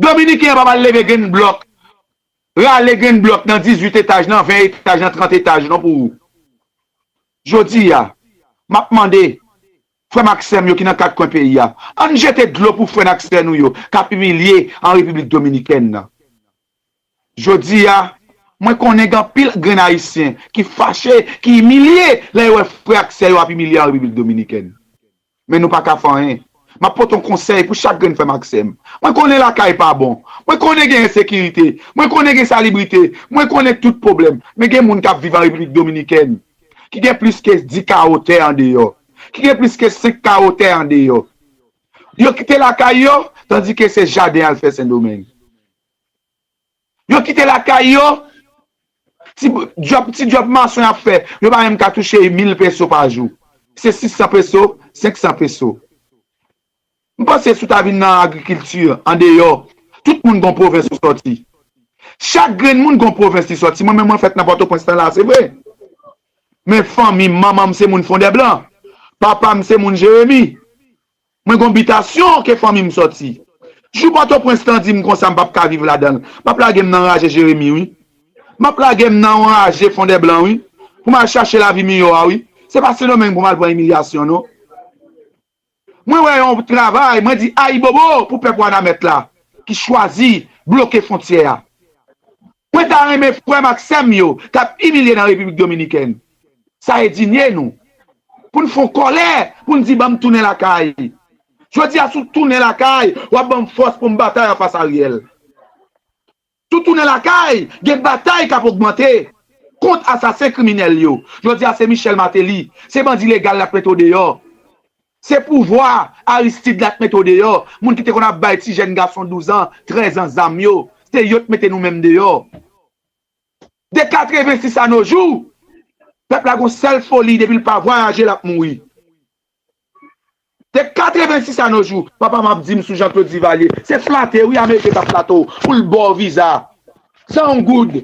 Dominiken an p ap al leve grenn blòk, rale grenn blòk nan dizuit etaj, nan ven etaj, nan trant etaj, non, pou ou. Jodi a, m ap mande frè m ak sè m yo ki nan kat kwen peyi a, ann jete dlo pou frè n ak sè nou yo k ap imilye an Repiblik Dominikèn nan. Jodi a, mwen konnen gen anpil grenn Ayisyen ki fache, ki imilye lè yo wè frè ak sè yo ap imilye an Repiblik Dominikèn. Men nou pa ka fè anyen. M ap pote yon konsèy pou chak grenn frè m ak sè m. Mwen konnen lakay pa bon. Mwen konnen gen ensekirite. Mwen konnen gen salibrite. Mwen konnen tout pwoblèm. Men gen moun k ap viv an Repiblik Dominikèn ki gen plis ke dis kawo tè andeyò, ki gen plis ke senk kawo tè andeyò. Yo kite lakay yo, tandike se jaden y al fè Sendomeng. Yo kite lakay yo, ti djòb, ti djòb maswen y ap fè, yo pa menm ka touche mil peso pa jou. Se sis san peso, senk san peso. M panse si w ta vin nan agrikilti, andeyò, tout moun gon pwovens ou sòti. Chak grenn moun gon pwovens li sòti. Mwen menm, mwen fèt nan Pòtoprens lan la, se vre. Men fanmi m, manman m se moun Fondèblan. Papa m se moun Jeremi. Mwen gon bitasyon ke fanmi m sòti. Jou Pòtoprens lan di m konsa m p ap ka viv ladan l, m ap lage m nan raje Jeremi, wi. M ap lage m nan yon raje Fondèblan, wi. Pou m al chache lavi miyò a, wi. Se pa Sendomeng pou m al pran imilyasyon, non. Mwen wè yon travay, mwen di ayibobo pou pèp Wanament la, ki chwazi bloke fwontyè a. Mwen ta renmen frè m ak sè m yo k ap imilye nan Repiblik Dominikèn. Sa edinye nou. Pou n fè yon kòlè, pou n di, "Ban m tounen lakay." Jodi a, si w tounen lakay, w ap ban m fòs pou m batay anfas Ariel. Si w tounen lakay, gen batay k ap ogmante kont asasen kriminèl yo. Jodi a, se Michel Martelly, se bandi legal l ap mete w deyò. Se pouvwa Aristide la k mete w deyò. Moun ki te konn ap bay ti jèn gason douz an, trèz an zam yo, se yo k mete nou menm deyò. De katrevensis a no jou, pèp la gon sèl foli, depi l pa vwayaje, l ap mouri. De katrevensis a no jou, papa m ap di m sou Jean Claude Duvalier. Se flate, wi, Ameriken t ap flate w pou l ba w viza. San yon goud.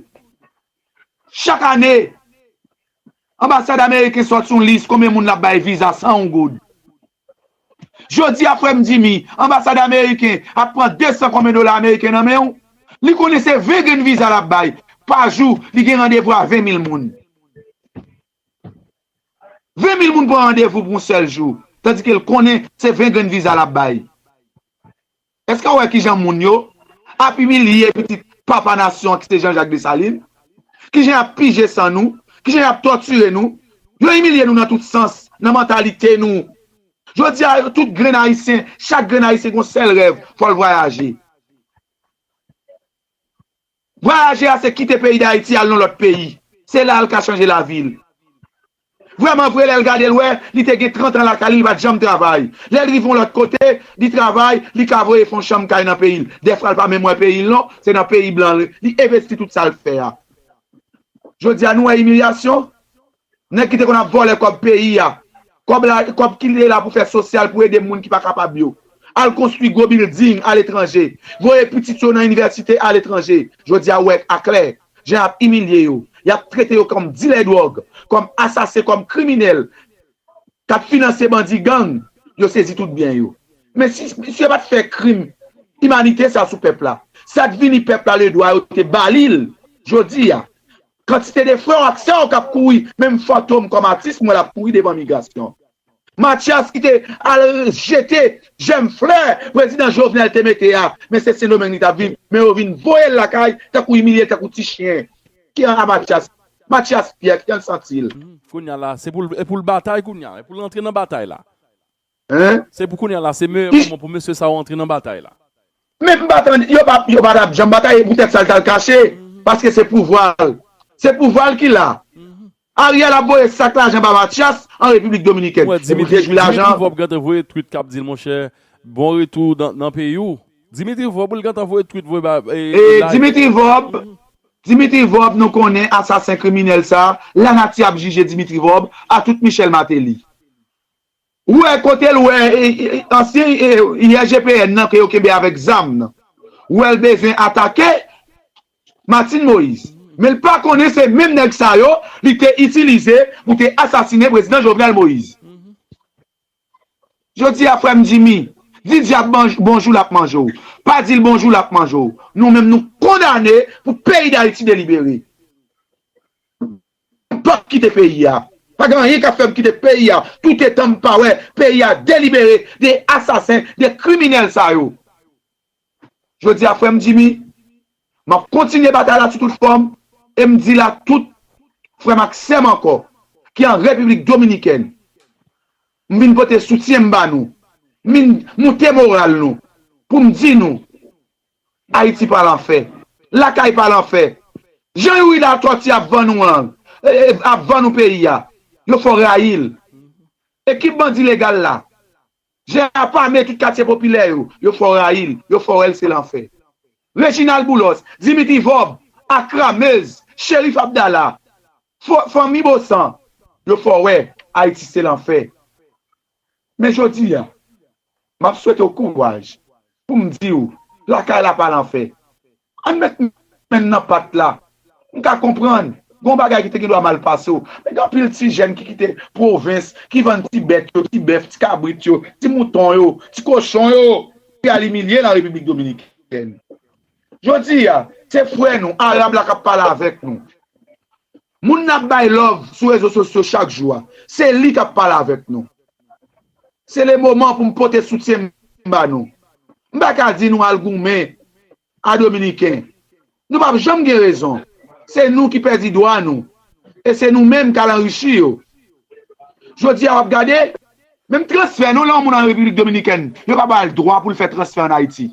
Chak ane, anbasad ameriken sòti yon lis konbyen moun l ap bay viza san yon goud. Jodi a, frè m Jimmy, anbasad ameriken ap pran de san konbyen dola ameriken nan men w. Li konnen se ven grenn viza l ap bay. Pa jou, li gen randevou a ven mil moun. Ven mil moun pran randevou pou yon sèl jou, tandike l konnen se ven grenn viza l ap bay. Èske w wè kijan moun yo ap imilye pitit papa nasyon an ki se Jean Jacques Dessalines? Kijan y ap pije san nou? Kijan y ap tòtire nou? Yo imilye nou nan tout sans, nan mantalite nou. Jodi a, tout grenn Ayisyen, chak grenn Ayisyen gon sèl rèv, fò l vwayaje. Vwayaje a se kite peyi Dayiti, al nan lòt peyi. Se la l ka chanje lavi l. Vrèman vre, lè l gade, l wè li te gen trant an lakay li, li pa t janm travay. Lè l rive yon lòt kote, li travay, li ka voye fè yon chanm kay nan peyi l. Dèfwa, l pa menm wè peyi l non, se nan peyi blan li, li envesti tout sa l fè a. Jodi a, nou wè imilyasyon. Nèg ki te konn ap vòlè kòb peyi a, kòb la, kòb ki te la pou fè sosyal, pou ede moun ki pa kapab yo, al konstwi gwo bilding aletranje, voye pitit yo nan inivèsite aletranje. Jodi a, w wè aklè jan y ap imilye yo, y ap trete yo kòm dilè dwòg, kòm asasen, kòm kriminèl k ap finanse bandi gang, yo sezi tout byen yo. Men si misye pa t fè krim imanite sa sou pèp la, sa t vini pèp la ledwa yo te ba li l, jodi a, kantite de frè w ak sè w k ap kouri, menm Fantom kòm atis, m wè l ap kouri devan migrasyon. Mathias ki te al jete jèm flè prezidan Jovenel te mete a, men se Sendomeng li t ap viv, men yo vin voye l lakay, tankou imilye l, tankou ti chen. Ki a Mathias? Mathias Pierre, ki jan l santi l? Hmm, kounye a la, se pou l, e pou l batay kounye a, e pou l rantre nan batay la. Hein? Se pou kounye a la, se meyè moman pou mesye sa yo rantre nan batay la. Men m pa tande, yo pa, yo pa t ap janm bataye pou tèt sa l t al kache, paske se pouvwa l. Se pouvwa l ki la. Ariel ap voye sak lajan ba Mathias an Repiblik Dominikèn. Epi l te jwi lajan. Dimitri Vorbe gentan voye tweet k ap di l, monchè, bon retou nan, nan peyi w. Dimitri Vorbe, li gentan voye tweet, voye ba, e, e, Dimitri Vorbe, Dimitri Vorbe, nou konnen asasen kriminèl sa, lanati ap jije Dimitri Vorbe, a tout Michel Martelly. Ou wè kote l wè, e, e, ansyen, e, I G P N nan ke yo kenbe avèk zam nan. Ou wè l bezwen atake Martine Moïse. Men l pa konnen se menm nèg sa yo li te itilize pou te asasinen prezidan Jovenel Moïse. Jodi a, frè m Jimmy, di dyab bonjou, l ap manje w. Pa di l bonjou, l ap manje w. Nou menm, nou kondane pou peyi Dayiti delibere. M p ap kite peyi a. Pa gen anyen k ap fè m kite peyi a toutetan m pa wè peyi a delibere de asasen, de kriminèl sa yo. Jodi a, frè m Jimmy, m ap kontinye batay la sou tout fòm e m di l a tout frè m ak sè m ankò ki an Repiblik Dominikèn. M vin pote soutyen m ba nou. M vin moute moral nou pou m di nou, Ayiti pa lanfè. Lakay pa lanfè. Jan Youri Latortue ap vann nou an, e, e, ap vann nou peyi a, yo fè w rayi l. Ekip bandi legal la, jan y ap ame tout katye popilè yo, yo fè w rayi l, yo fè w wè l se lanfè. Reginald Boulos, Dimitri Vorbe, Akramez, Cherif Abdallah, fo-, Fanmi Bosan, yo fè w wè Ayiti se lanfè. Men jodi a, m ap swete w kouraj pou m di w, lakay la pa lanfè. Ann met men nan pat la. M ka konprann, gen yon bagay ki te gen dwa mal pase w. Men gen anpil ti jèn ki kite pwovens, ki vann ti bèt yo, ti bèf, ti kabrit yo, ti mouton yo, ti kochon yo, ki al imilye nan Repiblik Dominikèn. Jodi a, se frè nou, Arab la k ap pale avèk nou. Moun n ap bay love sou rezo sosyo chak jou a, se li k ap pale avèk nou. Se le moman pou m pote soutyen m ba nou. M pa ka di nou al goumen a Dominiken. Nou p ap janm gen rezon. Se nou ki pèdi dwa nou. E se nou menm k al anrichi yo. Jodi a, w ap gade, menm transfè, non, lè yon moun an Repiblik Dominikèn, yo pa ba l dwa pou l fè transfè ann Ayiti.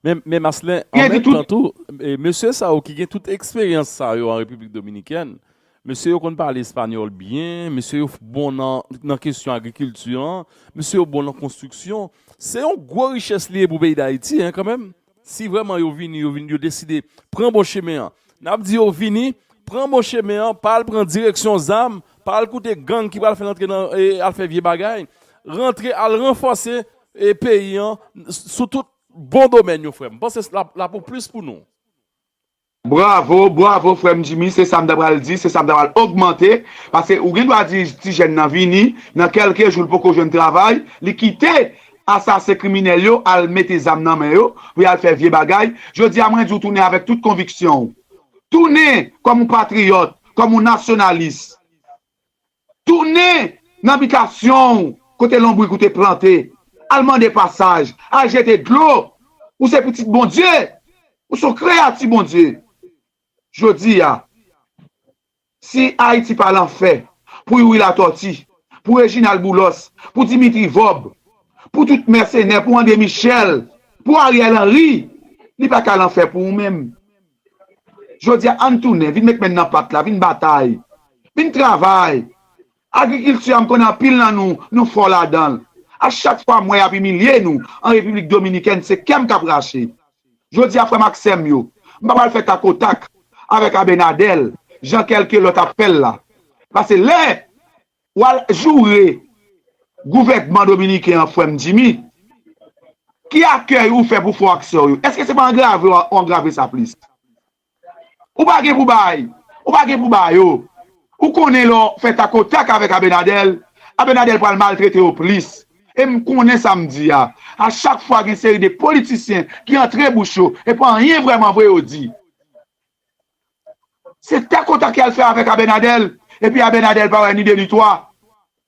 Men, men Marcelin, an menm tan tou, e, mesye sa yo ki gen tout eksperyans sa yo an Repiblik Dominikèn, mesye yo konn pale espanyòl byen, mesye yo bon nan, nan kesyon agrikilti an, mesye yo bon nan konstriksyon. Se yon gwo richès li ye pou peyi Dayiti, en, kanmenm. Si vrèman yo vini, yo vin, yo deside pran bon chemen an, n ap di yo vini, pran bon chemen an, pa al pran direksyon zam, pa al koute gang ki pral fè n antre nan, e, al fè vye bagay, rantre, al ranfòse, e, peyi an sou tout bon domèn yo, frè m. M panse l ap, l ap pou plis pou nou. Bravo, bravo, frè m Jimmy. Se sa m ta pral di, se sa m ta pral ogmante. Paske ou gen dwa di ti jèn nan vini, nan kèlke jou l poko jwenn travay, li kite asasen kriminèl yo al mete zam nan men yo, pou y al fè vye bagay. Jodi a, mwen di w tounen avèk tout konviksyon w. Tounen kòm yon patriyòt, kòm yon nasyonalis. Tounen nan bitasyon w, kote lonbrik ou te plante. Al mande pasaj, al jete dlo. Ou se pitit Bondye. Ou se yon kreyati Bondye. Jodi a, si Ayiti pa lanfè, pou Youri Latòti, pou Reginald Boulos, pou Dimitri Vòb, pou tout mèsenè, pou André Michel, pou Ariel Henry, li pa ka lanfè pou ou menm. Jodi a, ann tounen, vin met men nan pat la, vin batay, vin travay. Agrikilti a, m konnen anpil nan nou, nou fò ladan l. A chak fwa m wè y ap imilye nou an Repiblik Dominikèn, se kè m k ap rache. Jodi a, frè m ak sè m yo, m pa pral fè takotak avèk Abinadel, jan kèlke lòt ap fè l la. Paske lè w al joure gouvènman dominiken an, frè m Jimmy, ki akèy ou fè pou frè w ak sè w yo? Èske se pa angrave w, ou angrave sa plis? Ou pa gen pou bay. Ou pa gen pou ba yo. Ou konnen lè w fè takotak avèk Abinadel, Abinadel pral maltrete yo plis. E m konnen sa m di a. A chak fwa gen seri de politisyen ki antre bouch yo, e pa anyen vrèman vre yo di. Se takotak y al fè avèk Abinadel, epi Abinadel pa wè ni de ni twa.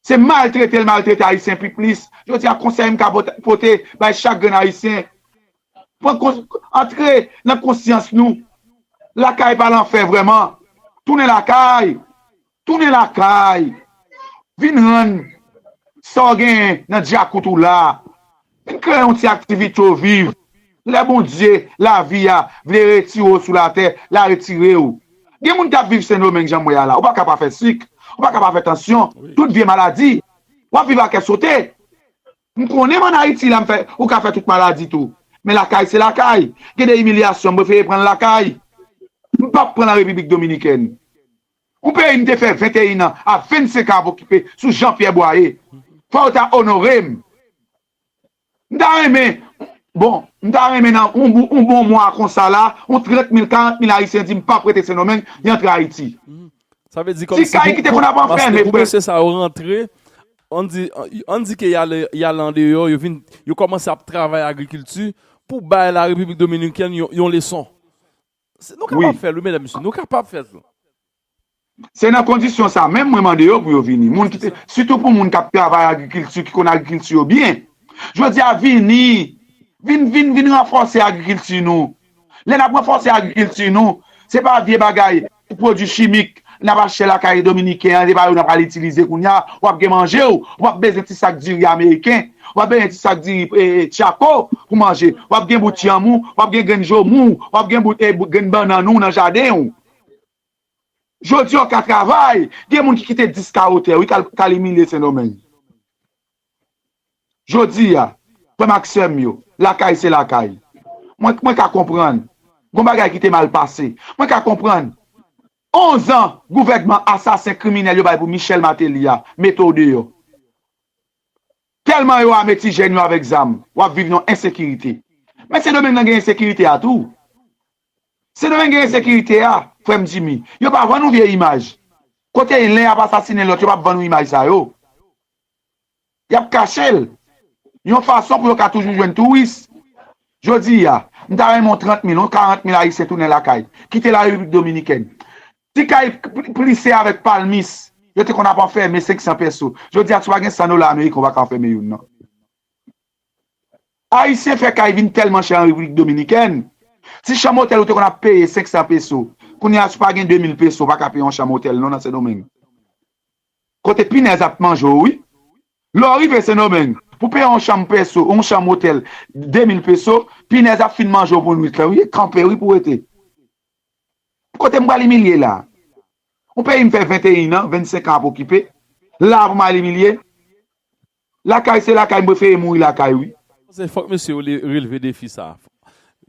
Se maltrete l maltrete Ayisyen pi plis. Jodi a, konsèy m ka pote, pote bay chak grenn Ayisyen. Pran kons-, antre nan konsyans nou. Lakay pa lanfè vrèman. Tounen lakay. Tounen lakay. Vin rann sa w genyen nan djakout ou la. Vin kreye yon ti aktivite w viv. Lè Bondye, lavi a, vle retire w sou latè, l a retire w. Gen moun k ap viv Sendomeng, jan m wè a la. Ou pa ka pa fè sik, ou pa ka pa fè tansyon, tout vye maladi. W ap viv a kè sote. M konnen m ann Ayiti la, m fè, ou ka fè tout maladi tou. Men lakay se lakay. Gen de imilyasyon, m prefere pran l lakay. M p ap pran l an Repiblik Dominikèn. Yon peyi m te fè venteyen an a vennsenk an ap okipe sou Jean Pierre Boyer. Fò yo ta onore m. M ta renmen, bon, m ta renmen nan yon, bou- yon bon mwa konsa la, yon trant mil, karant mil Ayisyen di m p ap rete Sendomeng, y antre Ayiti. Sa vle di kòmsi pou, pou, paske pou mesye sa yo rantre, ann di, ann di ke y ale, y ale andeyò, yo vin, yo kòmanse ap travay agrikilti pou bay la Repiblik Dominikèn yon, yon leson. Se, nou kapab fè l, wi, medam, mesye, nou kapab fè l. Se nan kondisyon sa menm mwen mande yo pou yo vini. Moun ki te, sitou pou moun k ap travay agrikilti, ki konn agrikilti yo byen. Jodi a vini, vin, vin, vin ranfòse agrikilti nou. Lè n ap ranfòse agrikilti nou, se pa vye bagay, pwodui chimik, n ap achte lakay dominiken an, se pa yo n ap al itilize kounye a, w ap gen manje w, w ap bezwen ti sak diri ameriken, w ap bezwen ti sak diri, e, e, tchako pou manje, w ap gen bout yanm ou, w ap gen grenn jomou, w ap gen bout, e, bout grenn bannann ou nan jaden ou. Jodi a w ka travay, gen moun ki kite dis kawo tè, wi, k al, k al imilye Sendomeng. Jodi a, frè m ak sè m yo, lakay se lakay. Mwen, mwen ka konprann. Gon bagay ki te mal pase. Mwen ka konprann. Onz an, gouvènman asasen kriminèl yo bay pou Michel Martelly a, mete w deyò. Tèlman yo ame ti jèn yo avèk zam, w ap viv nan ensekirite. Men Sendomeng nan gen ensekirite a tou. Sendomeng gen ensekirite a, frè m Jimmy. Yo pa vann ou vye imaj. Kote len ap asasinen lòt, yo p ap vann ou imaj sa yo. Y ap kache l. Yon fason pou yo ka toujou jwenn touris. Jodi a, m ta renmen yon trant mil, yon karant mil Ayisyen tounen lakay. Kite la Repiblik Dominikèn. Ti kay pl- plise avèk palmis, yo te konn ap anfèmen senk san peso. Jodi a, si w pa gen san dola ameriken, ou pa ka anfèmen youn, non. Ayisyen fè kay vin tèlman chè an Repiblik Dominikèn. Ti chanm otèl ou te konn ap peye senk san peso, kounye a, si w pa gen de mil peso, ou pa ka peye yon chanm otèl, non, nan Sendomeng. Kote pinèz ap manje w, wi. Lè w rive Sendomeng, pou peye yon chanm peso, yon chanm otèl de mil peso, pinèz ap fin manje w pou nwit lan, wi, kanpe, wi, pou w rete. Kote m pral imilye la? Yon peyi m fè venteyen an, vennsenk an ap okipe. La pou m al imilye? Lakay se lakay, m prefere mouri lakay, wi. Se fòk mesye yo le- relve defi sa.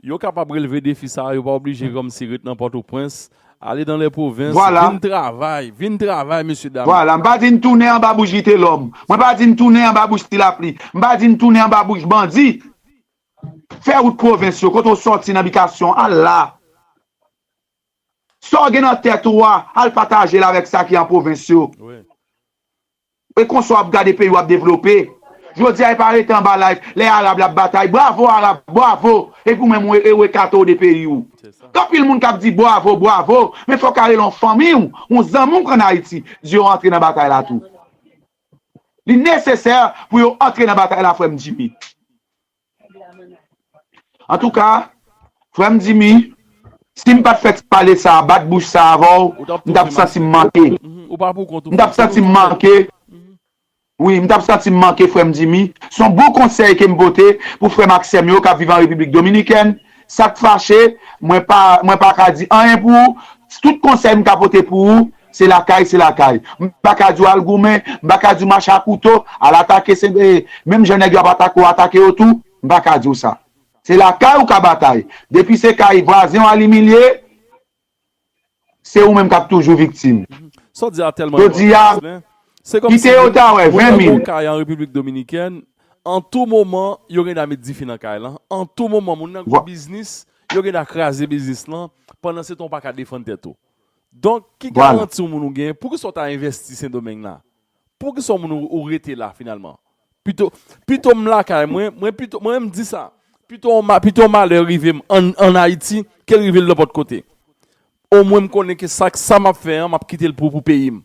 Yo kapab relve defi sa, yo pa oblije kòmsi ret nan Pòtoprens, ale nan lè pwovens, vin travay, vin travay, mesye dam. Vwala, m pa di n tounen anba bouch Vitelòm. Mwen pa di n tounen anba bouch Ti Lapli. M pa di n tounen anba bouch bandi. Fè wout pwovens yo, kote w sòti nan bitasyon, al la. Sa w gen nan tèt ou a, al pataje l avèk sa ki an pwovens yo. E konsa w ap gade peyi w ap devlope. Jodi a, e pa rete anba live, lè Arab la ap batay. Bravo, Arab, bravo. Epi w menm, ou e- ou ekate w de peyi w. Gen anpil moun k ap di bravo, bravo, men fò w ka rele yon fanmi w, yon zanmi w k ann Ayiti, di yo antre nan batay la tou. Li nesesè pou yo antre nan batay la, frè m Jimmy. Antouka, frè m Jimmy, si m pa t fè ti pale sa a, bat bouch sa a avè w, m t ap santi m manke. M t ap santi m manke. Wi, m t ap santi m manke, frè m Jimmy. Se yon bon konsèy ke m pote pou frè m ak sè m yo k ap viv an Repiblik Dominikèn. Sa k fache, mwen pa, mwen pa ka di anyen pou ou. Tout konsèy m ka pote pou ou, se lakay, se lakay. M pa ka di w al goumen, m pa ka di w mache a kouto, al atake, se, e, menm jan nèg yo ap atake w, atake yo tou, m pa ka di w sa. Se lakay ou ka batay. Depi se kay vwazen w al imilye, se ou menm k ap toujou viktim. Sa w di a tèlman enpòtan, Joslin. Se kòmsi kite yo ta wè, moun nan ven mil. Gon kay an Repiblik Dominikèn, an tou moman, yo gen dwa met dife nan kay lan. An tou moman, moun nan gon biznis, yo gen dwa kraze biznis lan, pandan se tan w pa ka defann tèt ou. Donk, ki garanti yon moun ou gen? Poukisa w ta envèsti Sendomeng la? Poukisa yon moun ou, ou rete la finalman? Pito, pito m lakay mwen, mwen pito, mwen menm m di sa. Pito yon ma-, pito yon malè rive m ann, ann Ayiti, ke l rive l nenpòt kote. Omwen m konnen ke sa, sa m ap fè an, m ap kite l pou, pou peyi m.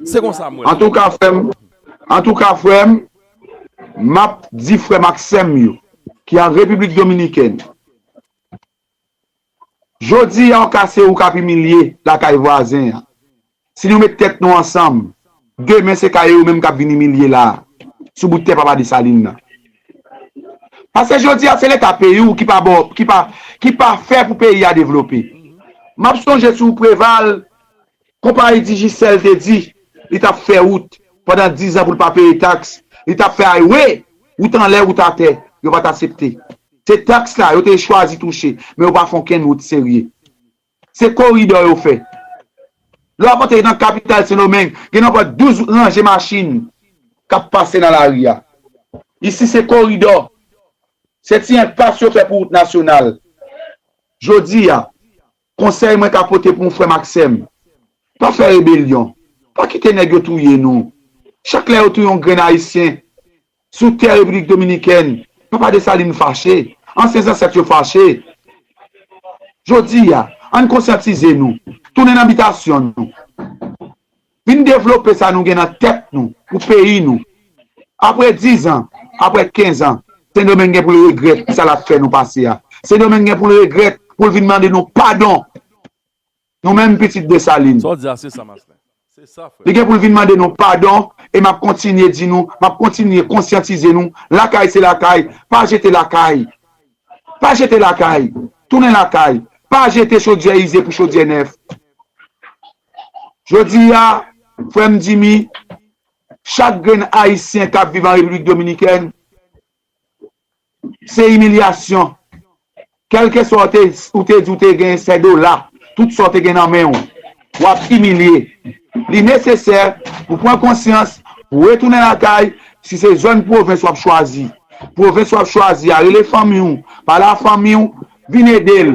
Se konsa m wè l. Antouka, frè m, antouka, frè m, m ap di frè m ak sè m yo, ki an Repiblik Dominikèn, jodi a, w ka se ou k ap imilye lakay vwazen an. Si nou met tèt nou ansanm, demen se ka yo menm k ap vin imilye la a, sou bout tè Papa Desalin nan. Paske jodi a se Leta peyi w ki pa ba w, ki pa, ki pa fè pou peyi a devlope. M ap sonje sou Preval, konpayi Digicel te di li t ap fè wout pandan diz an pou l pa peye taks, li t ap fè highway, wout anlè, wout atè, yo pa t aksepte. Se taks la yo te chwazi touche, men yo pa fè okenn wout serye. Se koridò yo fè. Lè w ap antre nan kapital Sendomeng, gen nonpòt douz ranje machin k ap pase nan lari a. Isi se koridò. Se ti enpas yo fè pou wout nasyonal. Jodi a, konsèy mwen ka pote pou frè m ak sè m, pa fè rebelyon. Pa kite nèg yo touye nou. Chak lè yo touye yon grenn Ayisyen sou tè Repiblik Dominikèn, Papa Desalin fache, ansyen zansèt yo fache. Jodi a, ann konsyantize nou, tounen nan bitasyon nou. Vin devlope sa nou gen nan tèt nou pou peyi nou. Apre diz an, apre kenz an, Sendomeng gen pou l regrèt sa l ap fè nou pase a. Sendomeng gen pou l regrèt pou l vin mande nou padon. Nou menm pitit Desalin. Sa w di a, se sa, Maslin. Se sa, frè. Li gen pou l vin mande nou padon, e m ap kontinye di nou, m ap kontinye konsyantize nou, lakay se lakay, pa jete lakay. Pa jete lakay. Tounen lakay. Pa jete chodyè ize pou chodyè nèf. Jodi a, frè m Jimmy, chak grenn Ayisyen k ap viv an Repiblik Dominikèn, se imilyasyon. Kèlkeswa w te, ou te di w te gen sèt dola, tout sa w te gen nan men w, w ap imilye. Li nesesè pou pran konsyans, pou retounen lakay, si se zòn pwovens w ap chwazi. Pwovens w ap chwazi a, rele fanmi w, pale a fanmi w, vin ede l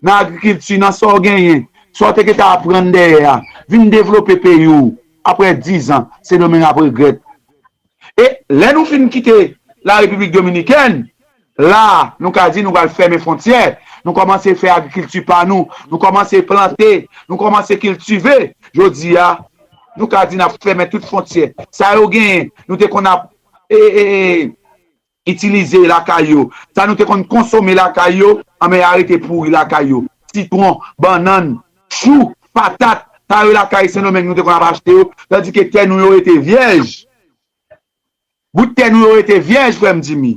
nan agrikilti, nan sa w genyen, sa w te gentan aprann dèyè a, vin devlope peyi w. Apre diz an, Sendomeng ap regrèt. E lè nou fin kite la Repiblik Dominikèn, la, nou ka di nou pral fèmen fwontyè, nou kòmanse fè agrikilti pa nou, nou kòmanse plante, nou kòmanse kiltive. Jodi a, nou ka di n ap fèmen tout fwontyè. Sa yo genyen, nou te konn ap e, e, e, itilize lakay yo. Sa nou te konn konsome lakay yo, anben, arete pouri lakay yo. Sitwon, bannann, chou, patat, sa yo lakay Sendomeng nou te konn ap achte yo, tandike tè nou yo rete vyèj. Bout tè nou yo rete vyèj, frè m Jimmy.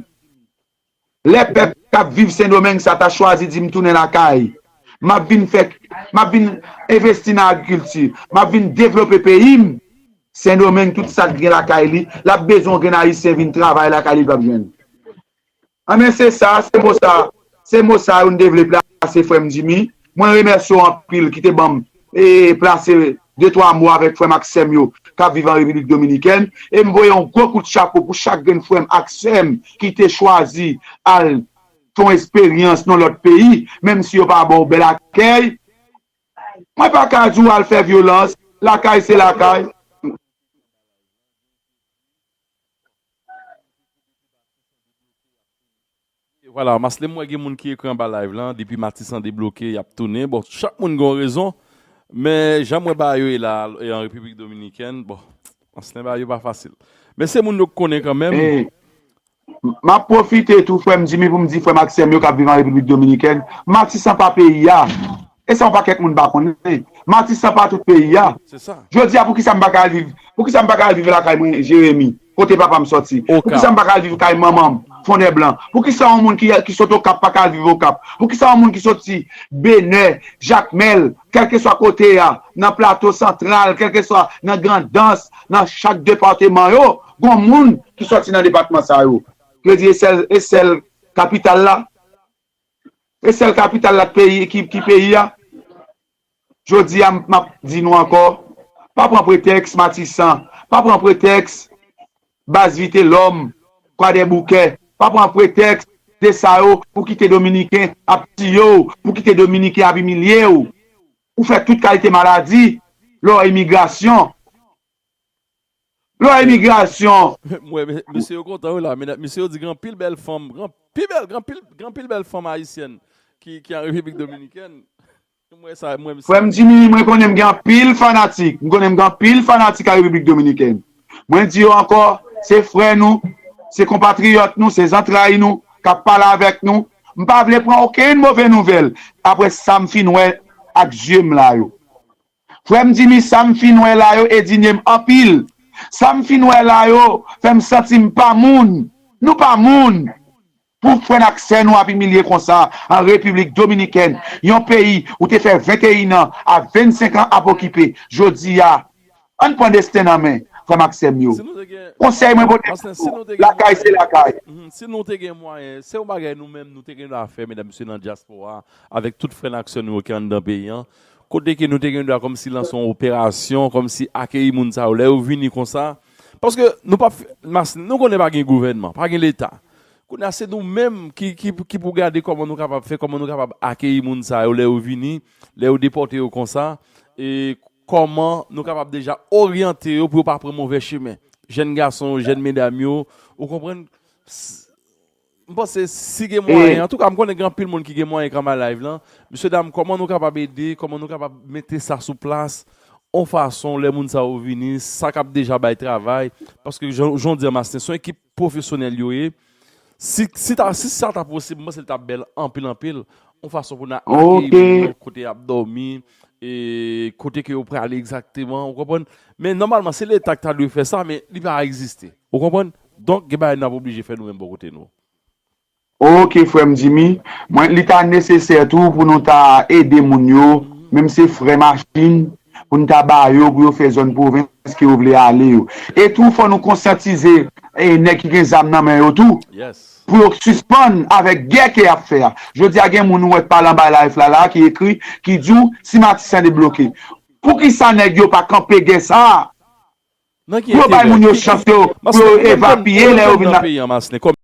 Lè pèp k ap viv Sendomeng sa ta chwazi di m tounen lakay, m ap vin fè, m ap vin envesti nan agrikilti, m ap vin devlope peyi m, Sendomeng, tout sa k gen lakay li, l ap bezwen yon grenn Ayisyen vin travay lakay li, l p ap jwenn. Anben, se sa, se mo sa, se mo sa yo n te vle plase, frè m Jimmy. Mwen remèsye w anpil ki te ban m, e, plase de twa mo avèk frè m ak sè m yo k ap viv an Repiblik Dominikèn. E m voye yon gwo kout chapo pou chak grenn frè m ak sè m ki te chwazi al fè yon esperyans nan lòt peyi, menm si yo pa ba w bèl akèy. Mwen pa ka di w al fè vyolans, lakay se lakay. Vwala, Maslin, m wè gen moun ki ekri anba live lan, depi Matisan debloke, y ap tounen. Bon, chak moun gen yon rezon, men jan m wè bagay yo ye la, e an Repiblik Dominikèn, bon, Maslin, bagay yo pa fasil. Men se moun yo k konnen kanmenm. E, m ap pwofite tou, frè m Jimmy, pou m di frè m ak sè m yo k ap viv an Repiblik Dominikèn, Matisan pa peyi a. E sa yon pakèt moun pa konnen. Matisan pa tout peyi a. Se sa. Jodi a, poukisa m pa ka al viv, poukisa m pa ka al viv lakay mwen, Jeremi, kote papa m sòti? Okap. Poukisa m pa ka al viv kay manman m, Fondèblan? Poukisa yon moun ki, ki sot Okap pa ka al viv Okap? Poukisa yon moun ki soti Benè, Jakmèl, kèlkeswa kote a, nan Plato Santral, kèlkeswa nan Grandans, nan chak depatman yo, gon moun ki sòti nan depatman sa yo? Yo di e sèl, e sèl kapital la? E sèl kapital la k peyi, ki, ki peyi a? Jodi a, m ap di nou ankò, pa pran pretèks Matisan, pa pran pretèks Baz Vitelòm, Kwadèboukè, pa pran pretèks de sa yo pou kite Dominiken ap tiye w, pou kite Dominiken ap imilye w. Ou fè tout kalite maladi lè w imigrasyon. Lè w imigrasyon. Mwen, mesye yo kontan wi la. Mesye yo di gen anpil bèl fanm, gen anpil bèl, gen anpil, gen anpil bèl fanm ayisyèn ki, ki an Repiblik Dominikèn. Mwen sa, mwen, frè m Jimmy, mwen konnen m gen anpil fanatik. M konnen m gen anpil fanatik an Repiblik Dominikèn. Mwen di yo ankò, se frè nou, se konpatriyòt nou, se zantray nou k ap pale avèk nou. M pa vle pran okenn move nouvèl apre sa m fin wè ak zye m la yo. Frè m Jimmy, sa m fin wè la yo endinye m anpil. Sa m fin wè la yo fè m santi m pa moun. Nou pa moun. Pou frè n ak sè nou ap imilye konsa an Repiblik Dominikèn, yon peyi ou te fè venteyen an a vennsenk an ap okipe, jodi a, ann pran desten nan men, frè m ak sè m yo. Konsèy mwen pote pou nou, lakay se lakay. Si nou te gen mwayen, se yon bagay nou menm nou te gen dwa fè, medam mesye, nan dyaspora, avèk tout frè n ak sè nou yo ki anndan peyi an, kote ke nou te gen dwa kòmsi lanse yon operasyon, kòmsi akeyi moun sa yo, lè yo vini konsa. Paske nou p ap, nou konnen pa gen gouvènman, pa gen leta. Kounye a se nou menm ki, ki, ki pou gade kòman nou kapab fè, kòman nou kapab akeyi moun sa yo lè yo vini, lè yo depòte yo konsa, e kòman nou kapab deja oryante yo pou yo pa pran move chemen. Jèn gason yo, jèn medam yo, ou konprann? M panse si gen mwayen, antouka m konnen gen anpil moun ki gen mwayen k anba live lan. Mesye dam, kòman nou kapab ede, kòman nou kapab mete sa sou plas, yon fason lè moun sa yo vini, sa k ap deja bay travay, paske jan, jan w di an Masten, se yon ekip pwofesyonèl yo ye. Si, si, ta, si sa ta posib, m panse l t ap bèl anpil, anpil. Yon fason pou n akeyi moun yo kote y ap dòmi, e kote ke yo prale egzakteman, ou konprann? Men nòmalman, se leta ki ta dwe fè sa, men li pa egziste. Ou konprann? Donk, gen bagay n ap oblije fè nou menm bò kote nou. Ok, frè m Jimmy. Mwen, li ta nesesè tou pou nou ta ede moun yo, menm se frè machin, pou nou ta ba yo, pou yo fè zòn pwovens ke yo vle ale yo. E tou, fò nou konsyantize e nèg ki gen zam nan men yo tou, pou yo sispann avèk gè ke y ap fè a. Jodi a, gen moun ou wè k pale anba live la, la, ki ekri, ki di w, si Matisan debloke. Poukisa nèg yo pa kanpe gè sa a? Pou yo bay moun yo chans yo, pou yo evakiye lè yo vin nan.